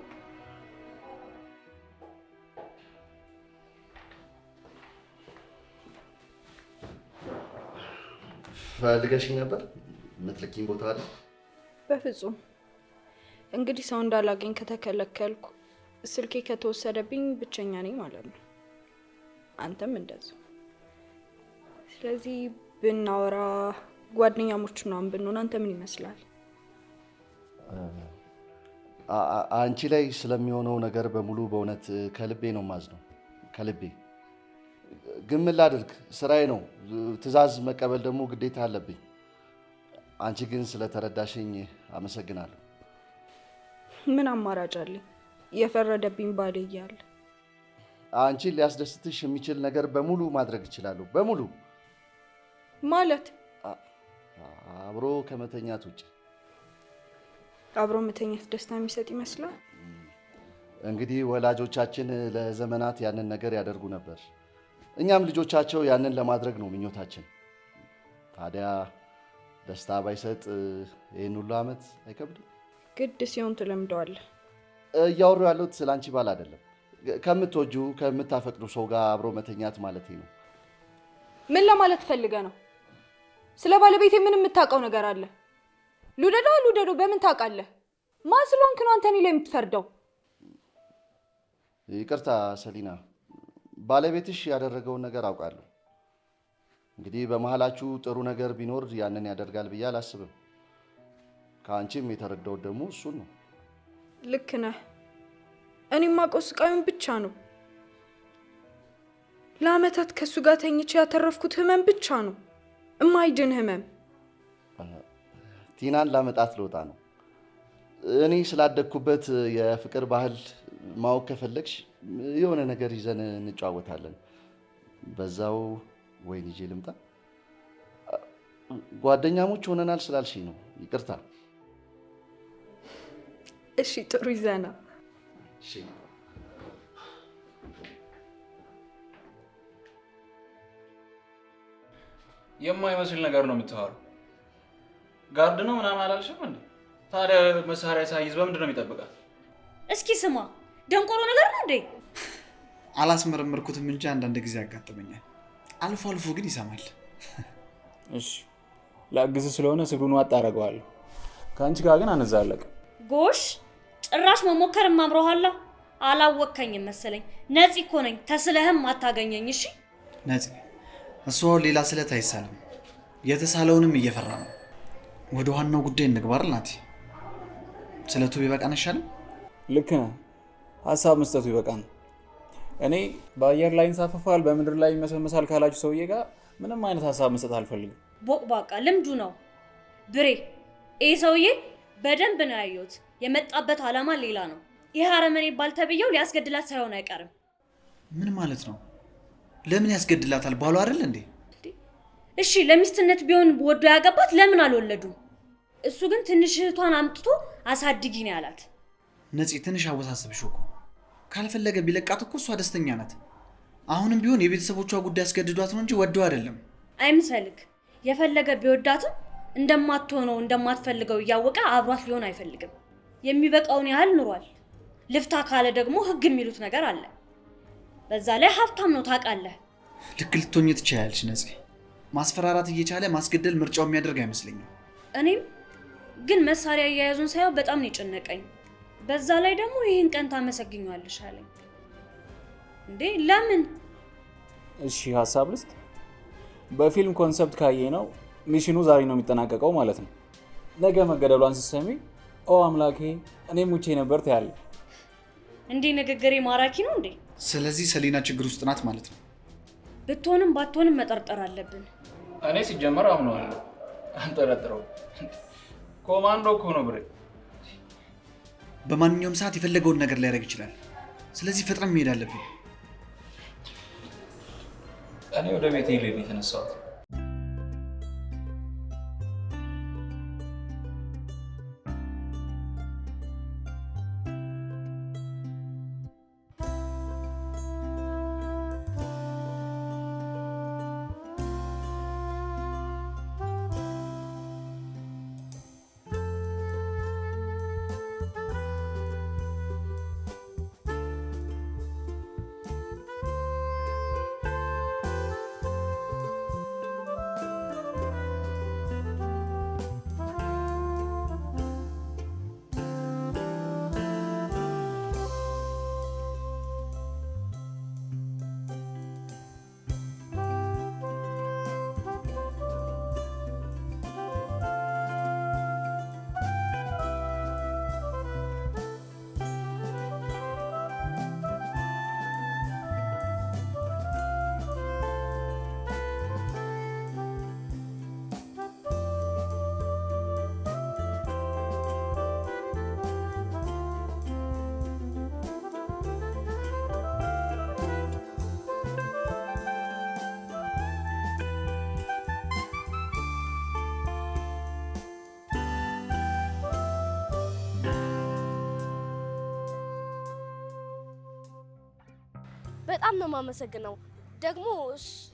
Speaker 5: ፈልገሽኝ ነበር? የምትልኪኝ ቦታ አለ?
Speaker 1: በፍጹም። እንግዲህ ሰው እንዳላገኝ ከተከለከልኩ፣ ስልኬ ከተወሰደብኝ ብቸኛ ነኝ ማለት ነው። አንተም እንደዛው። ስለዚህ ብናወራ፣ ጓደኛሞች ምናምን ብንሆን አንተ ምን ይመስላል?
Speaker 5: አንቺ ላይ ስለሚሆነው ነገር በሙሉ በእውነት ከልቤ ነው የማዝነው፣ ከልቤ። ግን ምን ላድርግ፣ ስራዬ ነው። ትዕዛዝ መቀበል ደግሞ ግዴታ አለብኝ። አንቺ ግን ስለተረዳሽኝ አመሰግናለሁ።
Speaker 1: ምን አማራጭ አለኝ? የፈረደብኝ ባሌ እያለ።
Speaker 5: አንቺን ሊያስደስትሽ የሚችል ነገር በሙሉ ማድረግ እችላለሁ። በሙሉ።
Speaker 1: ማለት?
Speaker 5: አብሮ ከመተኛት ውጭ።
Speaker 1: አብሮ መተኛት ደስታ የሚሰጥ ይመስላል?
Speaker 5: እንግዲህ ወላጆቻችን ለዘመናት ያንን ነገር ያደርጉ ነበር። እኛም ልጆቻቸው ያንን ለማድረግ ነው ምኞታችን። ታዲያ ደስታ ባይሰጥ ይህን ሁሉ ዓመት አይከብድም?
Speaker 1: ግድ ሲሆን ትለምደዋለህ።
Speaker 5: እያወሩ ያለሁት ስለ አንቺ ባል አይደለም። ከምትወጂው ከምታፈቅዱ ሰው ጋር አብሮ መተኛት ማለት ነው።
Speaker 1: ምን ለማለት ፈልገህ ነው? ስለ ባለቤቴ ምን የምታውቀው ነገር አለ? ልውደደው አልውደደው በምን ታውቃለህ? ማን ስለሆንክ ነው አንተ እኔ ላይ የምትፈርደው?
Speaker 5: ይቅርታ ሰሊና፣ ባለቤትሽ ያደረገውን ነገር አውቃለሁ። እንግዲህ በመሀላችሁ ጥሩ ነገር ቢኖር ያንን ያደርጋል ብዬ አላስብም። ከአንቺም የተረዳሁት ደግሞ እሱን ነው።
Speaker 1: ልክ ነህ። እኔ የማውቀው ስቃዩን ብቻ ነው። ለአመታት ከእሱ ጋር ተኝቼ ያተረፍኩት ህመም ብቻ ነው፣ እማይድን ህመም።
Speaker 5: ቲናን ላመጣት ልወጣ ነው። እኔ ስላደግኩበት የፍቅር ባህል ማወቅ ከፈለግሽ የሆነ ነገር ይዘን እንጨዋወታለን። በዛው ወይን ይዤ ልምጣ። ጓደኛሞች ሆነናል ስላልሽኝ ነው። ይቅርታ።
Speaker 1: እሺ፣ ጥሩ ይዘና።
Speaker 5: እሺ።
Speaker 6: የማይመስል ነገር ነው የምታወራው። Guard ነው ምናምን አላልሽም እንዴ? ታዲያ መሳሪያ ሳይዝ በምንድን ነው የሚጠብቃት?
Speaker 7: እስኪ ስማ፣ ደንቆሮ ነገር ነው እንዴ?
Speaker 2: አላስመረመርኩትም እንጂ አንዳንድ ጊዜ ያጋጥመኛል። አልፎ አልፎ ግን ይሰማል።
Speaker 6: እሺ፣ ላግዝ ስለሆነ ስግሩን ዋጥ አደርገዋለሁ። ከአንቺ ጋር ግን አንዛለቅም።
Speaker 7: ጎሽ፣ ጭራሽ መሞከር አምሮሃል። አላወቅከኝም መሰለኝ። ነፂ እኮ ነኝ። ተስለህም አታገኘኝ። እሺ
Speaker 2: ነፂ፣ እሱ አሁን ሌላ ስለት አይሳልም። የተሳለውንም እየፈራ ነው። ወደ ዋናው ጉዳይ እንግባ አይደል ናቲ? ስለቱ ቢበቃን አይሻልም?
Speaker 6: ልክ ነህ። ሀሳብ መስጠቱ ይበቃን። እኔ በአየር ላይ ይንሳፈፋል በምድር ላይ ይመሰመሳል ካላችሁ ሰውዬ ጋር ምንም አይነት ሀሳብ መስጠት አልፈልግም።
Speaker 7: ቦቅቧቃ ልምዱ ነው። ብሬ፣ ይህ ሰውዬ በደንብ ነው ያየሁት። የመጣበት ዓላማ ሌላ ነው። ይህ አረመኔ ባልተብየው ሊያስገድላት ሳይሆን አይቀርም።
Speaker 2: ምን ማለት ነው? ለምን ያስገድላታል? ባሏ አይደል እንዴ?
Speaker 7: እሺ ለሚስትነት ቢሆን ወዶ ያገባት ለምን አልወለዱም? እሱ ግን ትንሽ እህቷን አምጥቶ አሳድጊ ነው ያላት።
Speaker 2: ነፂ፣ ትንሽ አወሳሰብሽ እኮ። ካልፈለገ ቢለቃት እኮ እሷ ደስተኛ ናት። አሁንም ቢሆን የቤተሰቦቿ ጉዳይ አስገድዷት ነው እንጂ ወደው አይደለም።
Speaker 7: አይምሰልክ። የፈለገ ቢወዳትም እንደማትሆነው እንደማትፈልገው እያወቀ አብሯት ሊሆን አይፈልግም። የሚበቃውን ያህል ኑሯል። ልፍታ ካለ ደግሞ ህግ የሚሉት ነገር አለ። በዛ ላይ ሀብታም ነው ታውቃለህ።
Speaker 2: ልክ ልትሆኚ ትችያለሽ ነፂ። ማስፈራራት እየቻለ ማስገደል ምርጫው የሚያደርግ አይመስለኝም።
Speaker 7: እኔም ግን መሳሪያ አያያዙን ሳየው በጣም ነው የጨነቀኝ። በዛ ላይ ደግሞ ይህን ቀን ታመሰግኛለሽ አለኝ። እንዴ ለምን?
Speaker 6: እሺ ሀሳብ ልስጥ። በፊልም concept ካየ ነው mission ኑ ዛሬ ነው የሚጠናቀቀው ማለት ነው። ነገ መገደሏን ስትሰሚ ኦ አምላኬ እኔ ሙቼ ነበር ትያለሽ።
Speaker 7: እንዴ ንግግሬ ማራኪ ነው እንዴ?
Speaker 2: ስለዚህ ሰሊና ችግር ውስጥ ናት ማለት ነው።
Speaker 7: ብትሆንም ባትሆንም መጠርጠር አለብን።
Speaker 6: እኔ ሲጀመር አምነዋለሁ፣ አንጠረጥረው። ኮማንዶ እኮ ነው ብሬ።
Speaker 2: በማንኛውም ሰዓት የፈለገውን ነገር ሊያደርግ ይችላል። ስለዚህ ፈጥነን መሄድ አለብን።
Speaker 6: እኔ ወደ ቤቴ ልሄድ ነው የተነሳሁት።
Speaker 4: በጣም ነው የማመሰግነው። ደግሞ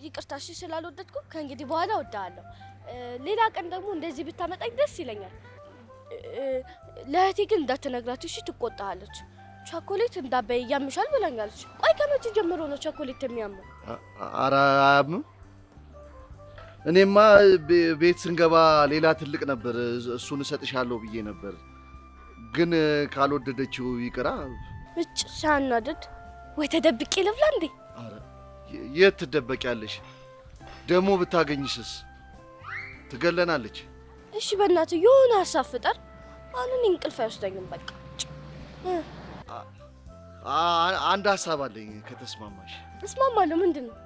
Speaker 4: ይቅርታ እሺ ስላልወደድኩ ከእንግዲህ በኋላ እወድሃለሁ። ሌላ ቀን ደግሞ እንደዚህ ብታመጣኝ ደስ ይለኛል። ለእህቴ ግን እንዳትነግራት እሺ፣ ትቆጣሃለች። ቸኮሌት እንዳበይ ያምሻል ብላኛለች። ቆይ ከመቼ ጀምሮ ነው ቸኮሌት የሚያመው?
Speaker 5: ኧረ አያምም። እኔማ ቤት ስንገባ ሌላ ትልቅ ነበር፣ እሱን እሰጥሻለሁ ብዬ ነበር፣ ግን ካልወደደችው ይቅራ።
Speaker 4: እጭ ሳናድድ ወይ ተደብቄ ልብላ እንዴ?
Speaker 5: ኧረ የት ትደበቂያለሽ? ደግሞ ብታገኝሽስ ትገለናለች።
Speaker 4: እሺ በእናትህ የሆነ ሀሳብ ፍጠር። አሁን እኔ እንቅልፍ አይወስደኝም። በቃ
Speaker 5: አንድ ሀሳብ አለኝ ከተስማማሽ።
Speaker 4: እስማማለሁ። ምንድን ነው?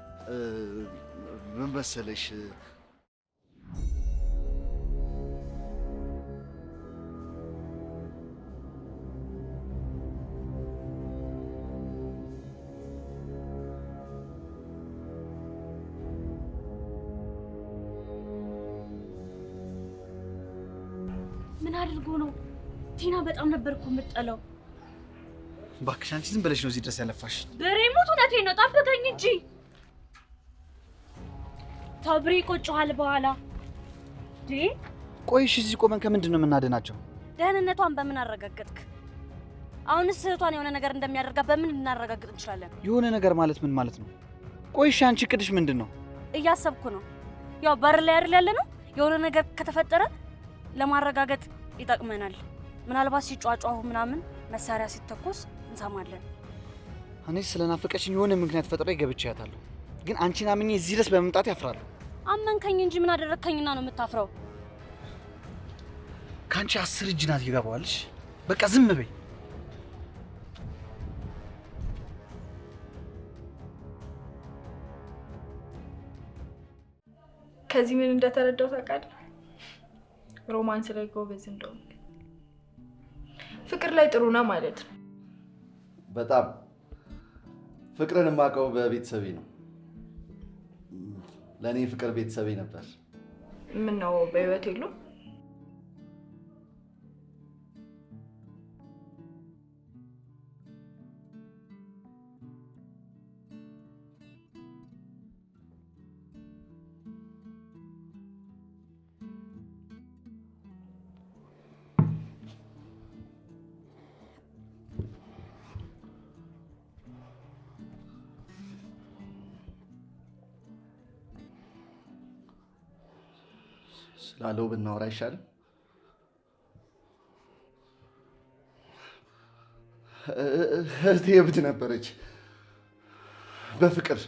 Speaker 5: ምን መሰለሽ፣
Speaker 7: ምን አድርጎ ነው? ቲና በጣም ነበር እኮ የምጠላው።
Speaker 2: እባክሽ አንቺ ዝም ብለሽ ነው እዚህ ድረስ ያለፋሽ።
Speaker 7: ብሬ ሙት፣ እውነቴን ነው። ጠብቀኝ እንጂ ተው ብሬ፣ ይቆጭሃል በኋላ።
Speaker 2: ቆይ እሺ፣ እዚህ ቆመን ከምንድን ነው የምናድናቸው?
Speaker 7: ደህንነቷን በምን አረጋገጥክ? አሁንስ እህቷን የሆነ ነገር እንደሚያደርጋት በምን ልናረጋግጥ እንችላለን?
Speaker 2: የሆነ ነገር ማለት ምን ማለት ነው? ቆይ እሺ፣ አንቺ እቅድሽ ምንድን ነው?
Speaker 7: እያሰብኩ ነው። ያው በር ላይ አይደል ያለ ነው። የሆነ ነገር ከተፈጠረ ለማረጋገጥ ይጠቅመናል። ምናልባት ሲጯጯሁ ምናምን መሳሪያ ሲተኮስ እንሰማለን።
Speaker 2: እኔ ስለናፈቀችኝ የሆነ ምክንያት ፈጥሬ ገብቼያታለሁ። ግን አንቺን አምኜ እዚህ ድረስ በመምጣት ያፍራለሁ።
Speaker 7: አመንከኝ እንጂ ምን አደረግከኝና ነው የምታፍረው?
Speaker 2: ከአንቺ 10 እጅ ናት ይገባዋልሽ። በቃ ዝም በይ።
Speaker 1: ከዚህ ምን እንደተረዳው ታውቃለህ? Romance ላይ ጎበዝ እንደሆንክ፣ ፍቅር ላይ ጥሩ ነው ማለት ነው።
Speaker 5: በጣም ፍቅርን የማውቀው በቤተሰቤ ነው። ለእኔ ፍቅር ቤተሰቤ ነበር።
Speaker 1: ምን ነው በህይወት የሉም?
Speaker 5: ስላለው ብናወራ አይሻልም? እህቴ እብድ ነበረች በፍቅር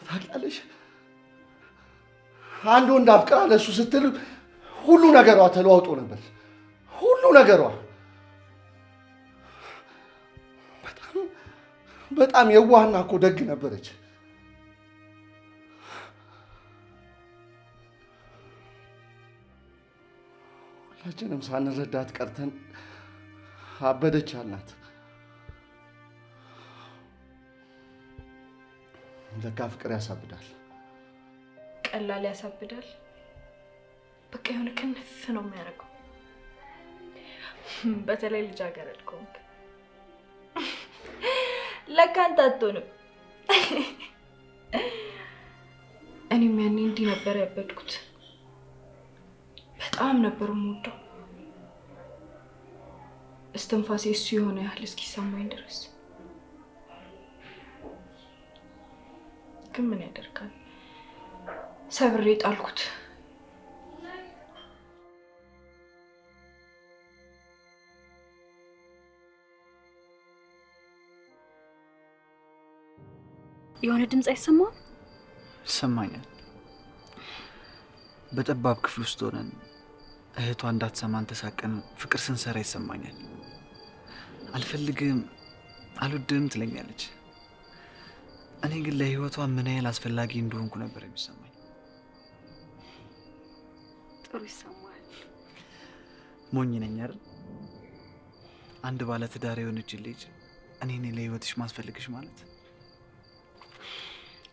Speaker 5: ታውቂያለሽ። አንድ ወንድ አፍቅራ ለእሱ ስትል ሁሉ ነገሯ ተለዋውጦ ነበር። ሁሉ ነገሯ በጣም በጣም የዋህና እኮ ደግ ነበረች። ሁላችንም ሳንረዳት ቀርተን አበደች አልናት። ለካ ፍቅር ያሳብዳል።
Speaker 1: ቀላል ያሳብዳል። በቃ የሆነ ክንፍ ነው የሚያደርገው። በተለይ ልጃገረድ ከሆንክ። ለካ አንተ አትሆንም። እኔም ያኔ እንዲህ ነበር ያበድኩት። በጣም ነበር የምወደው። እስትንፋሴ እሱ የሆነ ያህል እስኪሰማኝ ድረስ። ግን ምን ያደርጋል፣ ሰብሬ ጣልኩት።
Speaker 7: የሆነ ድምፅ አይሰማም?
Speaker 2: ይሰማኛል። በጠባብ ክፍል ውስጥ ሆነን እህቷ እንዳትሰማን ተሳቀን ፍቅር ስንሰራ ይሰማኛል። አልፈልግም፣ አልወድም ትለኛለች። እኔ ግን ለህይወቷ ምን ያህል አስፈላጊ እንደሆንኩ ነበር የሚሰማኝ።
Speaker 7: ጥሩ ይሰማል።
Speaker 2: ሞኝ ነኝ አይደል? አንድ ባለ ትዳር የሆነች ልጅ እኔ ነኝ ለህይወትሽ ማስፈልግሽ ማለት።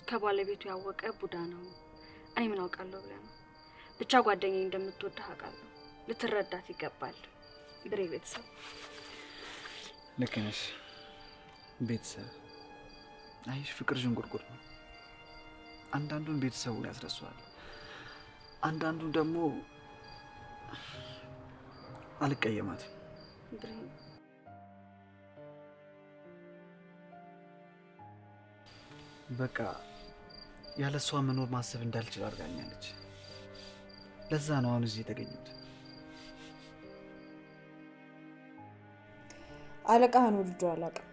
Speaker 7: ከባለቤቱ ያወቀ ቡዳ ነው። እኔ ምን አውቃለሁ ብለህ ነው? ብቻ ጓደኛዬ እንደምትወድህ አውቃለሁ። ልትረዳት ይገባል። ብሬ ቤተሰብ
Speaker 2: ልክ ነሽ። ቤተሰብ አይሽ ፍቅር ዥንጉርጉር ነው። አንዳንዱን ቤተሰቡን ያስረሳዋል፣ አንዳንዱን ደግሞ አልቀየማትም። በቃ ያለ እሷ መኖር ማሰብ እንዳልችል አድርጋኛለች። ለዛ ነው አሁን እዚህ የተገኘሁት።
Speaker 1: አለቃህን ወልጄው አላውቅም።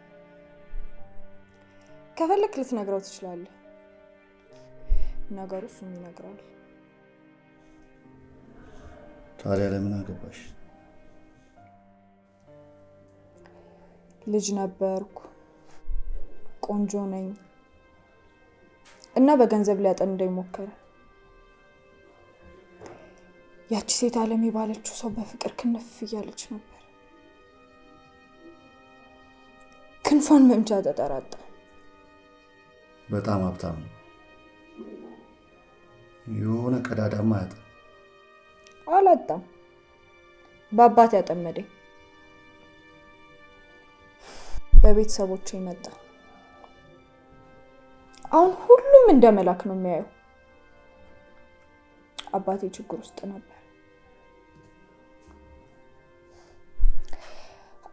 Speaker 1: ከፈለክ ልትነግረው ትችላለህ። ነገሩ እሱም ይነግረዋል።
Speaker 3: ታዲያ ለምን አገባሽ?
Speaker 1: ልጅ ነበርኩ፣ ቆንጆ ነኝ እና በገንዘብ ሊያጠምደኝ ሞከረ። ያቺ ሴት አለም የባለችው ሰው በፍቅር ክንፍ እያለች ነበር። ክንፏን መምቻ ተጠራጣ።
Speaker 3: በጣም ሀብታም ነው። የሆነ ቀዳዳማ አያጣም።
Speaker 1: አላጣም። በአባት ያጠመደኝ በቤተሰቦቼ መጣ። አሁን ሁሉም እንደ መላክ ነው የሚያየው። አባቴ ችግር ውስጥ ነበር።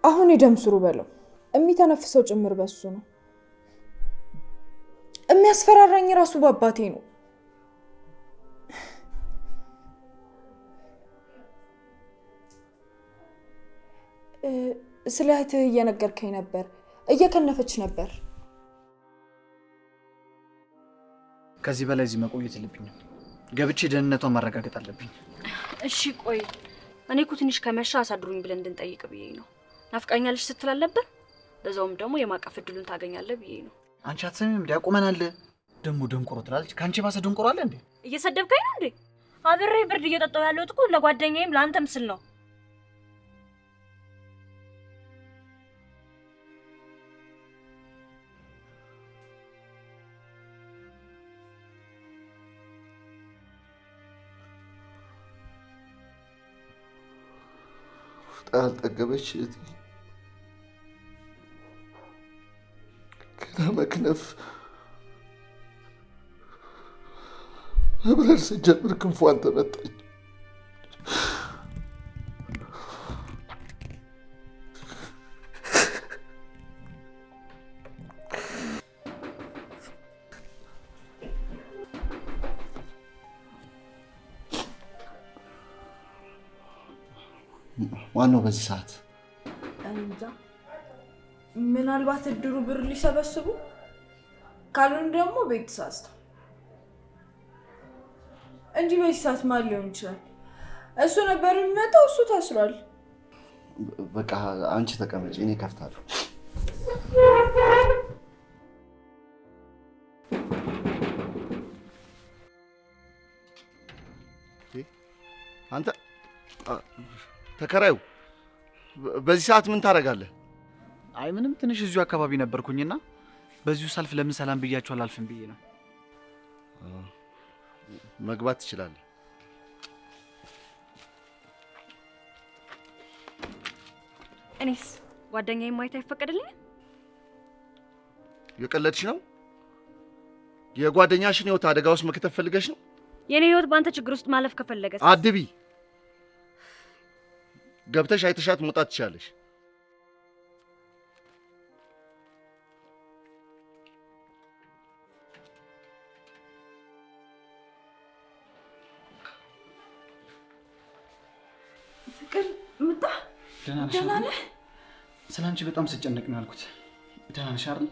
Speaker 1: አሁን የደም ስሩ በለው የሚተነፍሰው ጭምር በሱ ነው። የሚያስፈራራኝ ራሱ በአባቴ ነው። ስለ እህትህ እየነገርከኝ ነበር። እየከነፈች ነበር።
Speaker 2: ከዚህ በላይ እዚህ መቆየት የለብኝም። ገብቼ ደህንነቷን ማረጋገጥ አለብኝ።
Speaker 7: እሺ ቆይ፣ እኔ እኮ ትንሽ ከመሻ አሳድሩኝ ብለን እንድንጠይቅ ብዬ ነው። ናፍቃኛለች ስትል አልነበር? በዛውም ደግሞ የማቀፍ እድሉን ታገኛለህ ብዬ ነው።
Speaker 2: አንቺ አትሰሚም እንዴ? ያቆመናል። ደግሞ ደንቆሮ ትላለች። ከአንቺ ባሰ ደንቆሮ አለ እንዴ?
Speaker 7: እየሰደብከኝ ነው እንዴ? አብሬ ብርድ እየጠጣሁ ያለሁት እኮ ለጓደኛዬም ለአንተም ስል ነው።
Speaker 3: ያልጠገበች እህቴ ገና መክነፍ መብረር ስጀምር ክንፏን ተመታች። ማነው በዚህ ሰዓት?
Speaker 1: እንጃ፣ ምናልባት እድሩ ብር ሊሰበስቡ ካልሆነ ደግሞ ቤት ተሳስተው እንጂ በዚህ ሰዓት ማን ሊሆን ይችላል? እሱ ነበር የሚመጣው፣ እሱ ታስሯል።
Speaker 3: በቃ አንቺ ተቀመጪ፣ እኔ ከፍታለሁ። አንተ ተከራዩ በዚህ ሰዓት ምን ታደርጋለህ?
Speaker 2: አይ ምንም፣ ትንሽ እዚሁ አካባቢ ነበርኩኝና በዚሁ ሳልፍ ለምን ሰላም ብያቸው አላልፍም ብዬ ነው።
Speaker 3: መግባት ትችላለህ።
Speaker 7: እኔስ ጓደኛዬን ማየት አይፈቀድልኝም?
Speaker 3: የቀለድሽ ነው? የጓደኛሽን ህይወት አደጋ ውስጥ መክተት ፈልገሽ ነው?
Speaker 7: የኔ ህይወት በአንተ ችግር ውስጥ ማለፍ ከፈለገ
Speaker 3: አድቢ ገብተሽ አይተሻት መውጣት ትችላለሽ።
Speaker 1: ፍቅር ምጣ፣ ደህና ነህ?
Speaker 2: ስለ አንቺ በጣም ስጨነቅ ነው ያልኩት። ደህና ነሽ አይደል?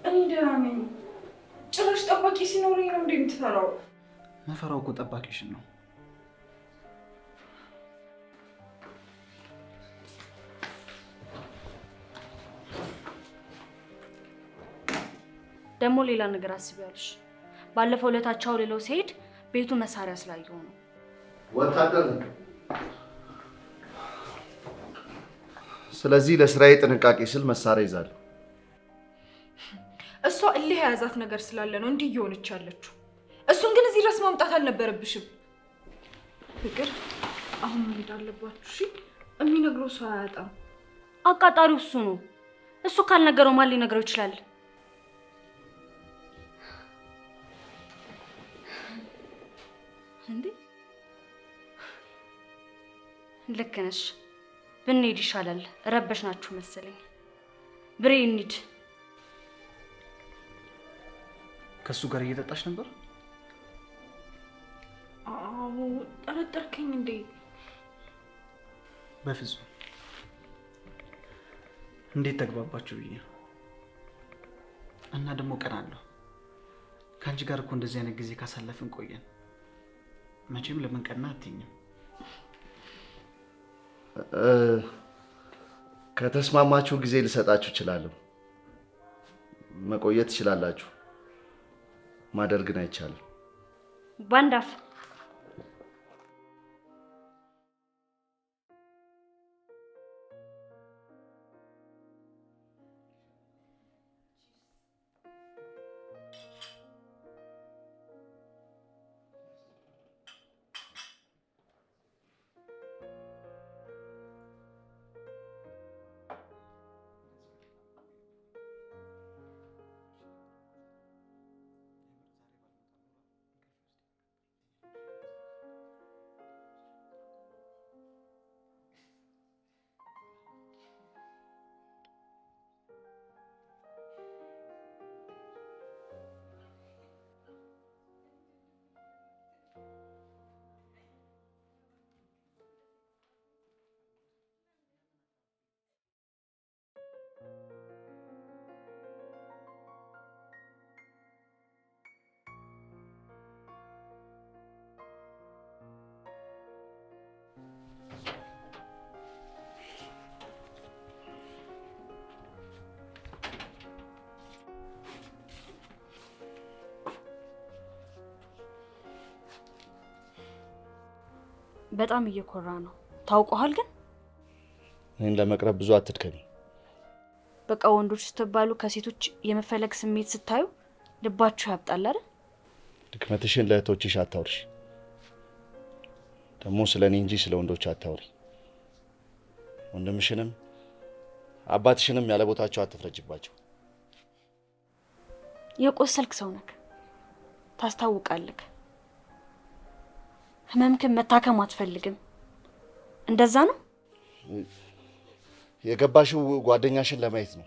Speaker 1: እኔ ደህና ነኝ። ጭራሽ ጠባቂ ሲኖረኝ ነው እንዴ የምትፈራው?
Speaker 2: መፈራው እኮ ጠባቂሽን ነው።
Speaker 7: ደግሞ ሌላ ነገር አስቢያለሽ። ባለፈው ለታቻው ሌላው ሲሄድ ቤቱ መሳሪያ ስላየው ነው።
Speaker 3: ወታደር ነው። ስለዚህ ለስራዬ ጥንቃቄ ስል መሳሪያ ይዛለሁ።
Speaker 1: እሷ እልህ የያዛት ነገር ስላለ ነው እንዲህ እየሆነች ያለችው። እሱን ግን እዚህ ድረስ ማምጣት አልነበረብሽም። ፍቅር አሁን መሄድ አለባችሁ። እሺ፣ የሚነግረው ሰው አያጣም።
Speaker 7: አቃጣሪው እሱ ነው። እሱ ካልነገረው ማን ሊነግረው ይችላል? እንዴ ልክ ነሽ። ብንሄድ ይሻላል። ረበሽ ናችሁ መሰለኝ። ብሬ እንሂድ።
Speaker 2: ከእሱ ጋር እየጠጣሽ ነበር?
Speaker 1: አዎ፣ ጠረጠርከኝ እንዴ?
Speaker 2: በፍጹም። እንዴት ተግባባችሁ ብዬ ነው። እና ደግሞ ቀናለሁ። ከአንቺ ጋር እኮ እንደዚህ አይነት ጊዜ ካሳለፍን ቆየን። መቼም ለምን ቀና አትይኝም።
Speaker 5: ከተስማማችሁ ጊዜ ልሰጣችሁ እችላለሁ። መቆየት ትችላላችሁ። ማደር ግን አይቻልም።
Speaker 7: ባንድ አፍ በጣም እየኮራ ነው። ታውቀዋል። ግን
Speaker 5: እኔን ለመቅረብ ብዙ አትድከሚ።
Speaker 7: በቃ ወንዶች ስትባሉ ከሴቶች የመፈለግ ስሜት ስታዩ ልባችሁ ያብጣል አይደል?
Speaker 5: ድክመትሽን ለእህቶችሽ አታውሪ። ደግሞ ስለ እኔ እንጂ ስለ ወንዶች አታውሪ። ወንድምሽንም አባትሽንም ያለ ቦታቸው አትፍረጅባቸው።
Speaker 7: የቆሰልክ ሰው ነህ፣ ታስታውቃለህ። ህመምክን መታከም አትፈልግም። እንደዛ ነው።
Speaker 5: የገባሽው ጓደኛሽን ለማየት ነው።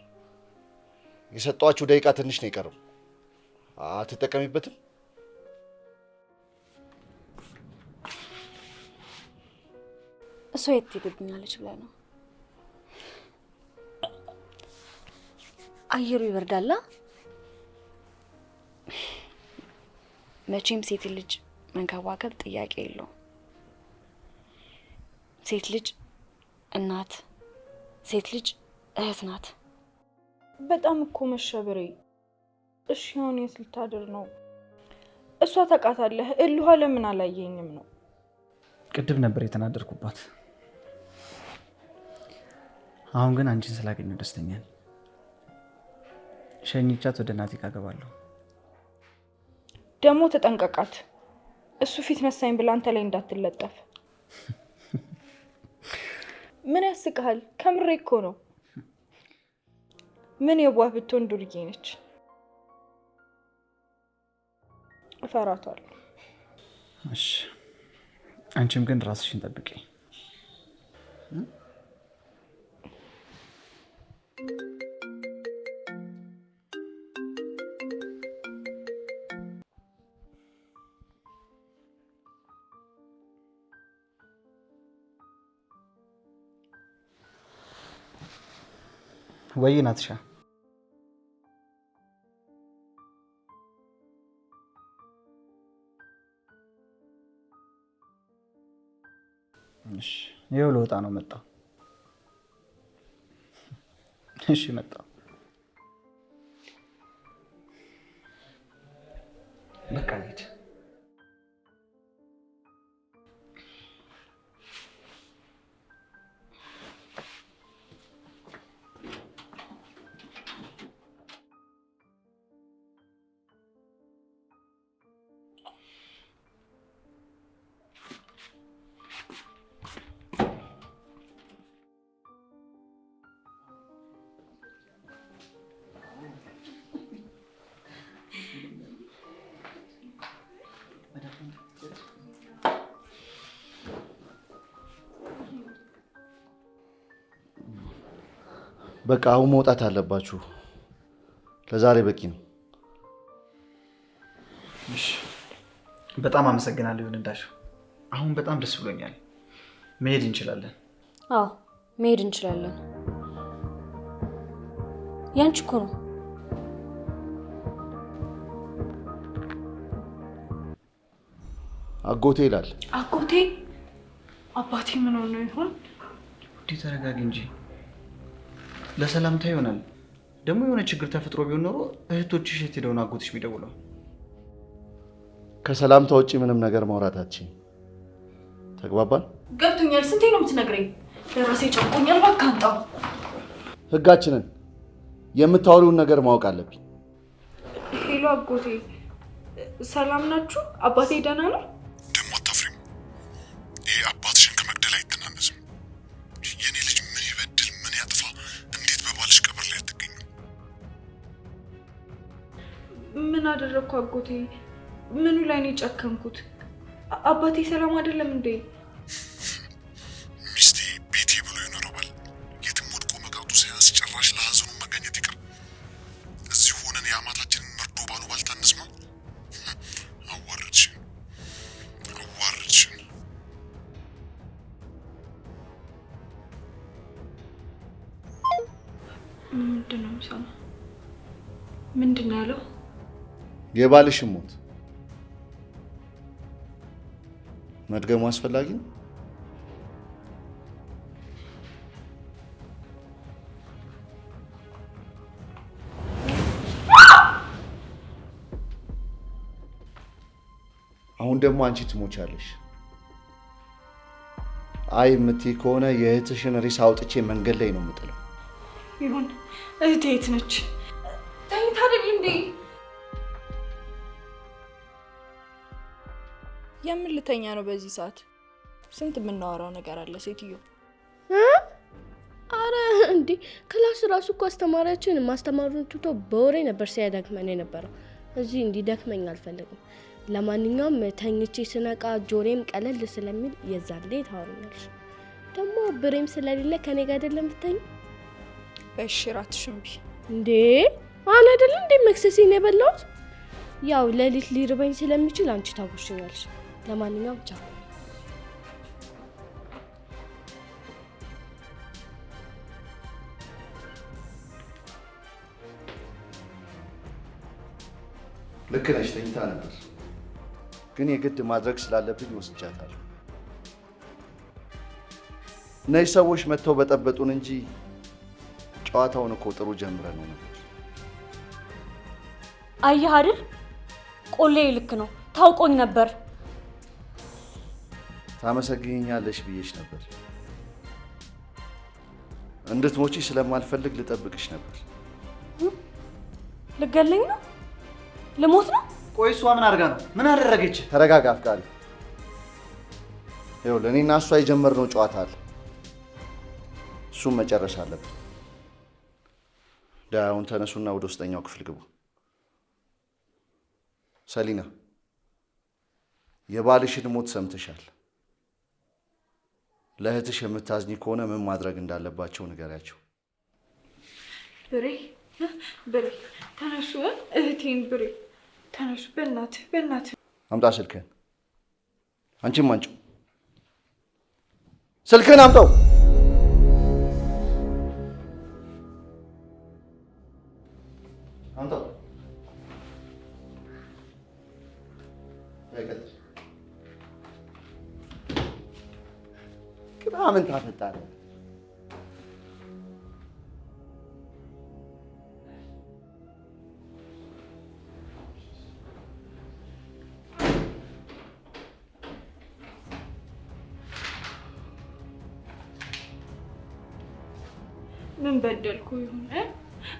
Speaker 5: የሰጧችሁ ደቂቃ ትንሽ ነው የቀረው። አትጠቀሚበትም?
Speaker 7: እሷ የት ትሄድብኛለች ብለህ ነው? አየሩ ይበርዳላ። መቼም ሴት ልጅ መንከባከብ ጥያቄ የለውም። ሴት ልጅ እናት፣ ሴት ልጅ እህት ናት።
Speaker 1: በጣም እኮ መሸብሬ። እሺ አሁን የት ልታድር ነው? እሷ ታውቃታለህ። እልኋ ለምን አላየኝም ነው?
Speaker 2: ቅድም ነበር የተናደርኩባት። አሁን ግን አንቺን ስላገኘሁ ደስተኛ ነኝ። ሸኝቻት ወደ ናቲ ጋር እገባለሁ።
Speaker 1: ደግሞ ተጠንቀቃት። እሱ ፊት ነሳኝ ብላ አንተ ላይ እንዳትለጠፍ። ምን ያስቅሃል? ከምሬ እኮ ነው። ምን የዋህ ብትሆን ዱርዬ ነች። እፈራታለሁ።
Speaker 2: እሺ፣ አንቺም ግን ራስሽን ጠብቂ። ወይ ናትሻ፣ እሺ፣ ይኸው ልወጣ ነው። መጣሁ። እሺ፣ መጣሁ። በቃ ልሂድ።
Speaker 5: በቃ አሁን መውጣት አለባችሁ። ለዛሬ በቂ ነው።
Speaker 2: እሺ፣ በጣም አመሰግናለሁ ይሁን እንዳሸው። አሁን በጣም ደስ ብሎኛል። መሄድ እንችላለን።
Speaker 7: አዎ መሄድ እንችላለን። ያንቺ እኮ ነው።
Speaker 5: አጎቴ ይላል።
Speaker 1: አጎቴ? አባቴ ምን ሆኖ ይሆን?
Speaker 2: ውዴ ተረጋጊ እንጂ፣ ለሰላምታ ይሆናል። ደግሞ የሆነ ችግር ተፈጥሮ ቢሆን ኖሮ እህቶችሽ የት ሄደው ነው አጎትሽ የሚደውለው?
Speaker 5: ከሰላምታ ውጪ ምንም ነገር ማውራት አትችይም። ተግባባን?
Speaker 1: ገብቶኛል። ስንቴ ነው የምትነግረኝ? ለራሴ ጨንቆኛል። እባክህ አምጣው።
Speaker 5: ህጋችንን የምታወሪውን ነገር ማወቅ አለብኝ።
Speaker 1: Hello አጎቴ፣ ሰላም ናችሁ? አባቴ ደህና ነው?
Speaker 8: ደግሞ አታፍሪም? ይሄ አባትሽን ከመግደል አይተናነስም። የኔ ልጅ ምን ይበድል ምን ያጥፋ፣ እንዴት በባልሽ ቀብር ላይ አትገኙ?
Speaker 1: ምን አደረግኩ አጎቴ? ምኑ ላይ ነው የጨከንኩት? አባቴ ሰላም አይደለም እንዴ?
Speaker 8: ሚስቴ ቤቴ ብሎ የኖረው ባል የትም ወድቆ መቃጡ ሳያንስ ጭራሽ ለሀዘኑ መገኘት ይቅር፣ እዚሁ ሆነን የአማታችንን መርዶ ባሉባልታ እንስማ። አዋረድሽን፣ አዋረድሽን።
Speaker 1: ምንድን ነው የምሰማው? ምንድን ነው ያለው?
Speaker 5: የባልሽን ሞት መድገሙ አስፈላጊ ነው? አሁን ደግሞ አንቺ ትሞቻለሽ። አይ የምትይ ከሆነ የእህትሽን ሬሳ አውጥቼ መንገድ ላይ ነው የምጥለው።
Speaker 1: ይሁን። እህቴ የት ነች? ተኝታ አይደል እንዴ?
Speaker 9: የምን ልተኛ ነው በዚህ ሰዓት? ስንት የምናወራው ነገር አለ ሴትዮ።
Speaker 4: አረ እንዴ class ራሱ እኮ አስተማሪያችን ማስተማሩን ትቶ በወሬ ነበር ሲያደክመን የነበረው። እዚህ እንዲደክመኝ አልፈልግም። ለማንኛውም ተኝቼ ስነቃ ጆሬም ቀለል ስለሚል የዛኔ ታወሪኛለሽ። ደግሞ ብሬም ስለሌለ ከኔ ጋር አይደለም ብተኝ።
Speaker 9: እሺ እራትሽን ብይ።
Speaker 4: እንዴ አሁን አይደለም እንዴ መክሰሴን የበላሁት? ያው ሌሊት ሊርበኝ ስለሚችል አንቺ ታጎርሽኛለሽ። ለማንኛውም ቻው።
Speaker 5: ልክ ነሽ፣ ተኝታ ነበር፣ ግን የግድ ማድረግ ስላለብኝ ወስጃታለሁ። እነዚህ ሰዎች መጥተው በጠበጡን እንጂ ጨዋታውን እኮ ጥሩ ጀምረን ነው ነበር።
Speaker 7: አየህ አይደል ቆሌ ልክ ነው። ታውቆኝ ነበር።
Speaker 5: ታመሰግኛለሽ ብዬሽ ነበር። እንድትሞቺ ስለማልፈልግ ልጠብቅሽ ነበር።
Speaker 7: ልገለኝ ነው? ልሞት ነው?
Speaker 2: ቆይ እሷ ምን አድርጋ ነው? ምን አደረገች?
Speaker 5: ተረጋጋ አፍቃሪ። ይኸውልህ እኔና እሷ የጀመርነው ጨዋታ አለ። እሱም መጨረስ አለብን። ዳይ አሁን ተነሱና ወደ ውስጠኛው ክፍል ግቡ። ሰሊና የባልሽን ሞት ሰምተሻል። ለእህትሽ የምታዝኝ ከሆነ ምን ማድረግ እንዳለባቸው ንገሪያቸው።
Speaker 1: ብሬ ብሬ ተነሱ፣ እህቴን ብሬ ተነሱ፣ በእናትህ በእናትህ።
Speaker 5: አምጣ ስልክህን። አንቺም አንጪው ስልክህን አምጣው። አምጣው። ምን ታፈጣለህ?
Speaker 1: ምን በደልኩ ይሁን?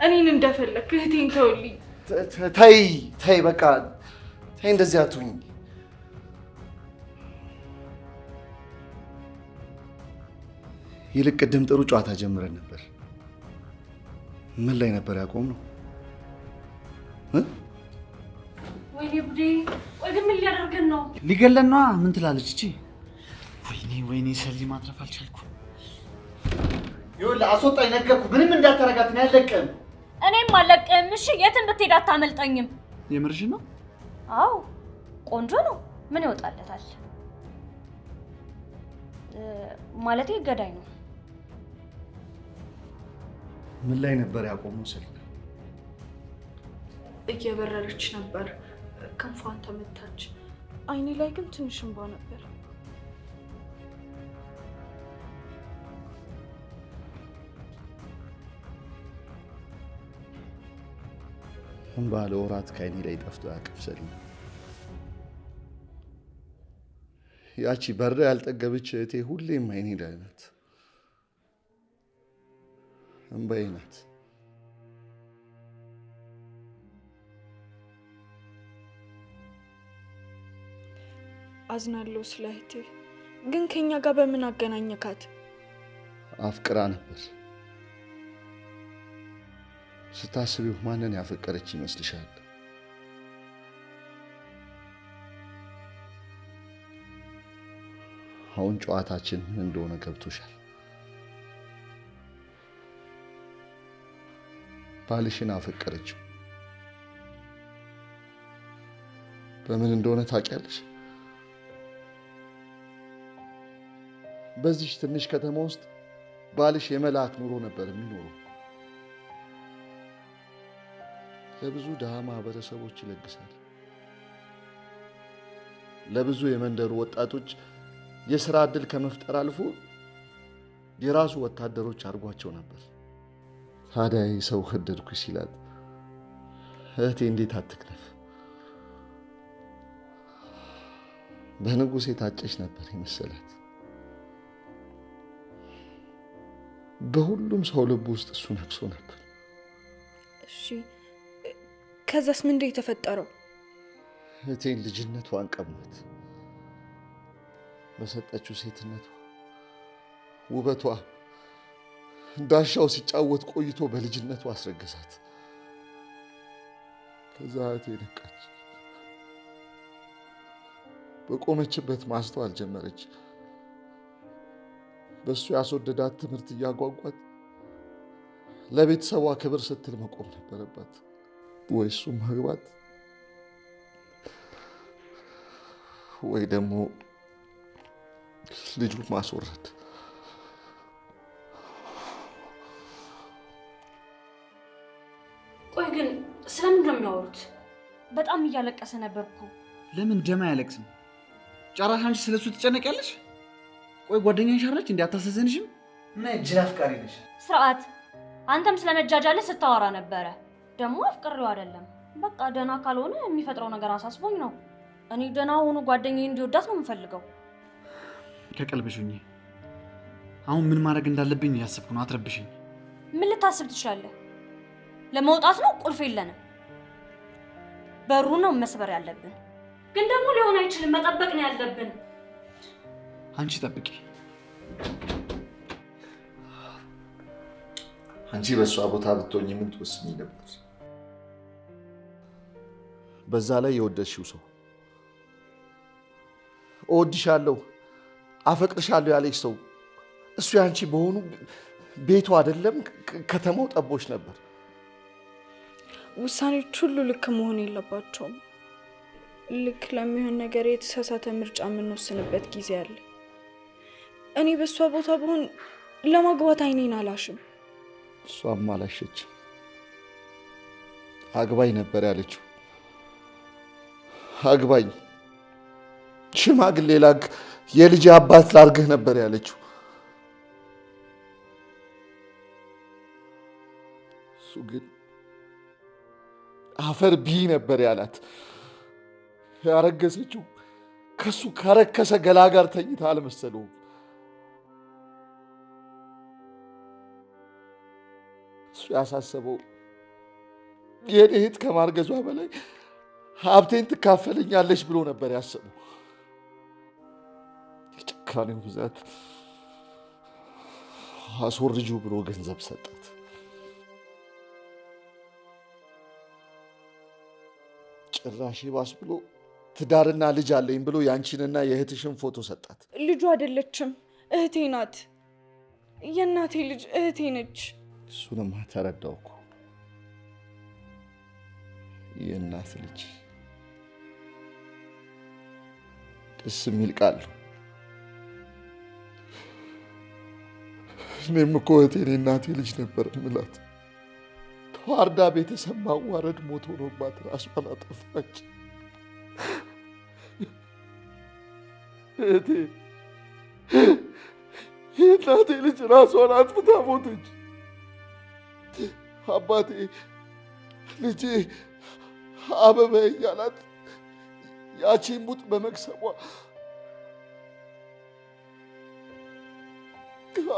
Speaker 1: እኔን እንደፈለክ እህቴን ተውልኝ።
Speaker 5: ተይ ተይ፣ በቃ ተይ፣ እንደዚህ አትሁኝ። ይልቅ ቅድም ጥሩ ጨዋታ ጀምረን ነበር። ምን ላይ ነበር ያቆምነው?
Speaker 7: ወይኔ ጉዴ! ቆይ ግን ምን ሊያደርገን ነው?
Speaker 2: ሊገለን ነዋ። ምን ትላለች እቺ? ወይኔ ወይኔ፣ ሰሊ ማትረፍ አልቻልኩም። ይኸውልህ አስወጣኝ፣ ነገርኩህ። ምንም እንዳታረጋት ነው፣ አልለቅህም።
Speaker 7: እኔም አልለቅህም። እሺ የትም ብትሄድ አታመልጠኝም።
Speaker 2: የምርሽን ነው?
Speaker 7: አዎ ቆንጆ ነው። ምን ይወጣለታል? ማለቴ ገዳይ ነው።
Speaker 5: ምን ላይ ነበር ያቆመው ስልክ?
Speaker 1: እየበረረች ነበር፣ ክንፏን ተመታች። አይኔ ላይ ግን ትንሽ እንባ ነበር።
Speaker 5: እንባ ለወራት ከዓይኔ ላይ ጠፍቶ አያውቅም ሰሊና። ያቺ በራ ያልጠገበች እህቴ ሁሌም ዓይኔ ላይ ናት፣ እንባዬ ናት።
Speaker 1: አዝናለሁ ስለ እህትህ፣ ግን ከኛ ጋር በምን አገናኘካት?
Speaker 5: አፍቅራ ነበር። ስታስቢው ማንን ያፈቀረች ይመስልሻል? አሁን ጨዋታችን ምን እንደሆነ ገብቶሻል። ባልሽን አፈቀረችው። በምን እንደሆነ ታውቂያለሽ? በዚች ትንሽ ከተማ ውስጥ ባልሽ የመልአክ ኑሮ ነበር የሚኖረው። ለብዙ ድሃ ማህበረሰቦች ይለግሳል። ለብዙ የመንደሩ ወጣቶች የሥራ ዕድል ከመፍጠር አልፎ የራሱ ወታደሮች አድርጓቸው ነበር። ታዲያ ይህ ሰው ወደድኩ ሲላት እህቴ እንዴት አትክነፍ? በንጉሥ የታጨች ነበር የመሰላት። በሁሉም ሰው ልብ ውስጥ እሱ ነግሶ ነበር።
Speaker 1: እሺ ከዛስ ምንድን የተፈጠረው?
Speaker 5: እህቴን ልጅነቷን ቀሟት። በሰጠችው ሴትነቷ፣ ውበቷ እንዳሻው ሲጫወት ቆይቶ በልጅነቱ አስረገዛት። ከዛ እህቴ ነቃች። በቆመችበት ማስተዋል ጀመረች። በእሱ ያስወደዳት ትምህርት እያጓጓት ለቤተሰቧ ክብር ስትል መቆም ነበረባት። ወይ እሱ ማግባት ወይ ደግሞ ልጁ ማስወረድ።
Speaker 7: ቆይ ግን ስለምንድን ነው የሚያወሩት? በጣም እያለቀሰ ነበር እኮ።
Speaker 2: ለምን ደም አያለቅስም? ጨራሽ አንቺ ስለሱ ትጨነቂያለሽ? ቆይ ጓደኛሽ አይደለች እንዴ? አታሳዝንሽም? ምን ጅል አፍቃሪ ነሽ።
Speaker 7: ስርዓት። አንተም ስለመጃጃልህ ስታወራ ነበረ። ደግሞ አፍቅሬው አይደለም። በቃ ደህና ካልሆነ የሚፈጥረው ነገር አሳስቦኝ ነው። እኔ ደህና ሆኖ ጓደኛዬ እንዲወዳት ነው የምፈልገው።
Speaker 2: ከቀልብሽ ሁኚ። አሁን ምን ማድረግ እንዳለብኝ እያሰብኩ ነው። አትረብሽኝ።
Speaker 7: ምን ልታስብ ትችላለህ? ለመውጣት ነው፣ ቁልፍ የለንም። በሩ ነው መስበር ያለብን። ግን ደግሞ ሊሆን አይችልም። መጠበቅ ነው ያለብን።
Speaker 2: አንቺ ጠብቂ።
Speaker 5: አንቺ በእሷ ቦታ ብትሆኚ ምን ትወስኚ ነበር? በዛ ላይ የወደድሽው ሰው እወድሻለሁ፣ አፈቅርሻለሁ ያለሽ ሰው እሱ ያንቺ በሆኑ ቤቱ አይደለም ከተማው ጠቦች ነበር።
Speaker 1: ውሳኔዎች ሁሉ ልክ መሆን የለባቸውም። ልክ ለሚሆን ነገር የተሳሳተ ምርጫ የምንወስንበት ጊዜ አለ። እኔ በእሷ ቦታ ብሆን ለማግባት አይኔን አላሽም።
Speaker 5: እሷም አላሸችም። አግባኝ ነበር ያለችው። አግባኝ፣ ሽማግሌ ላክ፣ የልጅ አባት ላርግህ ነበር ያለችው። እሱ ግን አፈር ቢ ነበር ያላት። ያረገዘችው ከሱ ከረከሰ ገላ ጋር ተኝታ አልመሰለውም። እሱ ያሳሰበው የኔ እህት ከማርገዟ በላይ ሀብቴን ትካፈለኛለች ብሎ ነበር ያሰበው። የጭካኔው ብዛት አስወርጁ ብሎ ገንዘብ ሰጣት። ጭራሽ ባስ ብሎ ትዳርና ልጅ አለኝ ብሎ ያንቺንና የእህትሽን ፎቶ ሰጣት።
Speaker 1: ልጁ አይደለችም፣ እህቴ ናት። የእናቴ ልጅ እህቴ ነች።
Speaker 5: እሱንማ ተረዳው እኮ። የእናት ልጅ ደስ የሚል ቃል ነው። እኔም እኮ እህቴን የእናቴ ልጅ ነበር የምላት። ተዋርዳ ቤተሰብ ማዋረድ ሞት ሆኖባት ራሷን አጠፋች። እህቴ የእናቴ ልጅ ራሷን አጥፍታ ሞተች። አባቴ ልጄ አበበ እያላት ያቺን ቡጥ በመክሰቧ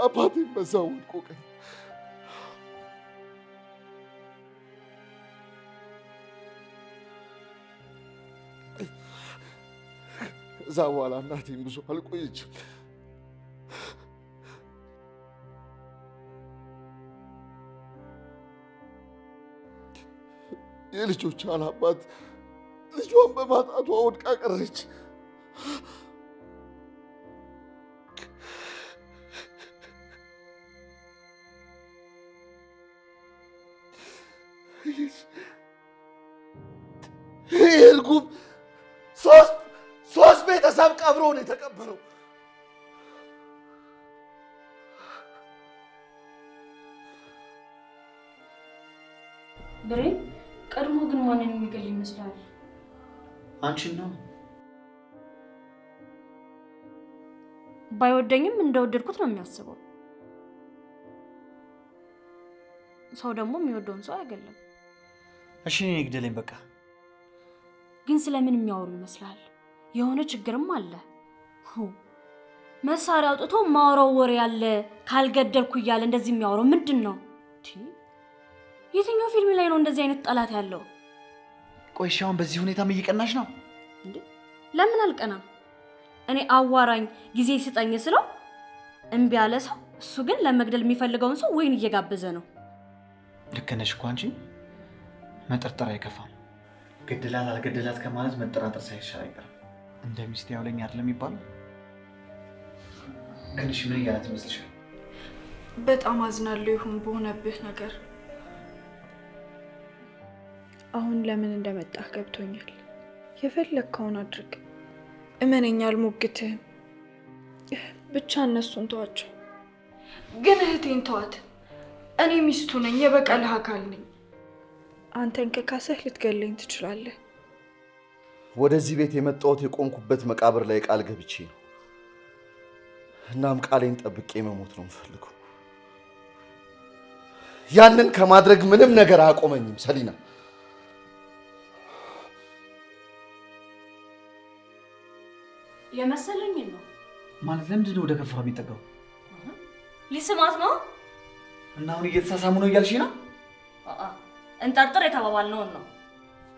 Speaker 5: አባቴን በዛው ወድቆ ቀረ። ከዛ በኋላ እናቴም ብዙ አልቆየችም። የልጆቿን አባት ልጇን በማጣቷ ወድቃ ቀረች። ይህ እርጉም ሶስት ቤተሰብ ቀብሮ ነው የተቀበረው።
Speaker 7: ብሬ ቀድሞ ግን ማንን የሚገል ይመስላል?
Speaker 2: አንቺን ነው።
Speaker 7: ባይወደኝም እንደወደድኩት ነው የሚያስበው። ሰው ደግሞ የሚወደውን ሰው አይገለም።
Speaker 2: እሺ እኔን ይግደለኝ በቃ።
Speaker 7: ግን ስለምን የሚያወሩ ይመስላል? የሆነ ችግርም አለ። መሳሪያ አውጥቶ ማወራው ወሬ ያለ ካልገደልኩ እያለ እንደዚህ የሚያወራው ምንድን ነው? የትኛው ፊልም ላይ ነው እንደዚህ አይነት ጠላት ያለው?
Speaker 2: ቆይ እሺ አሁን በዚህ ሁኔታም እየቀናሽ ነው
Speaker 7: እንዴ? ለምን አልቀናም? እኔ አዋራኝ ጊዜ ስጠኝ ስለው እምቢ ያለ ሰው፣ እሱ ግን ለመግደል የሚፈልገውን ሰው ወይን እየጋበዘ ነው።
Speaker 2: ልክ ነሽ እኮ አንቺ። መጠርጠር አይከፋም። ገደላት አልገደላት ከማለት መጠራጠር ሳይሻል አይቀርም። እንደ ሚስት ያውለኝ አይደለም የሚባለው። ግን እሺ ምን እያላት ይመስልሻል?
Speaker 1: በጣም አዝናለሁ ይሁን በሆነብህ ነገር። አሁን ለምን እንደመጣህ ገብቶኛል። የፈለግከውን አድርግ። እመነኛ አልሞግትህም። ብቻ እነሱን ተዋቸው። ግን እህቴን ተዋት። እኔ ሚስቱ ነኝ፣ የበቀልህ አካል ነኝ። አንተን ከካሰህ ልትገለኝ ትችላለህ።
Speaker 5: ወደዚህ ቤት የመጣሁት የቆምኩበት መቃብር ላይ ቃል ገብቼ ነው። እናም ቃሌን ጠብቄ መሞት ነው የምፈልገው። ያንን ከማድረግ ምንም ነገር አያቆመኝም ሰሊና።
Speaker 7: የመሰለኝን ነው
Speaker 2: ማለት። ለምንድን ነው ወደ ከንፈሯ የሚጠጋው?
Speaker 7: ሊስማት ነው።
Speaker 2: እና አሁን እየተሳሳሙ ነው እያልሽ ነው?
Speaker 7: እንጠርጥር የተባባልነውን ነው።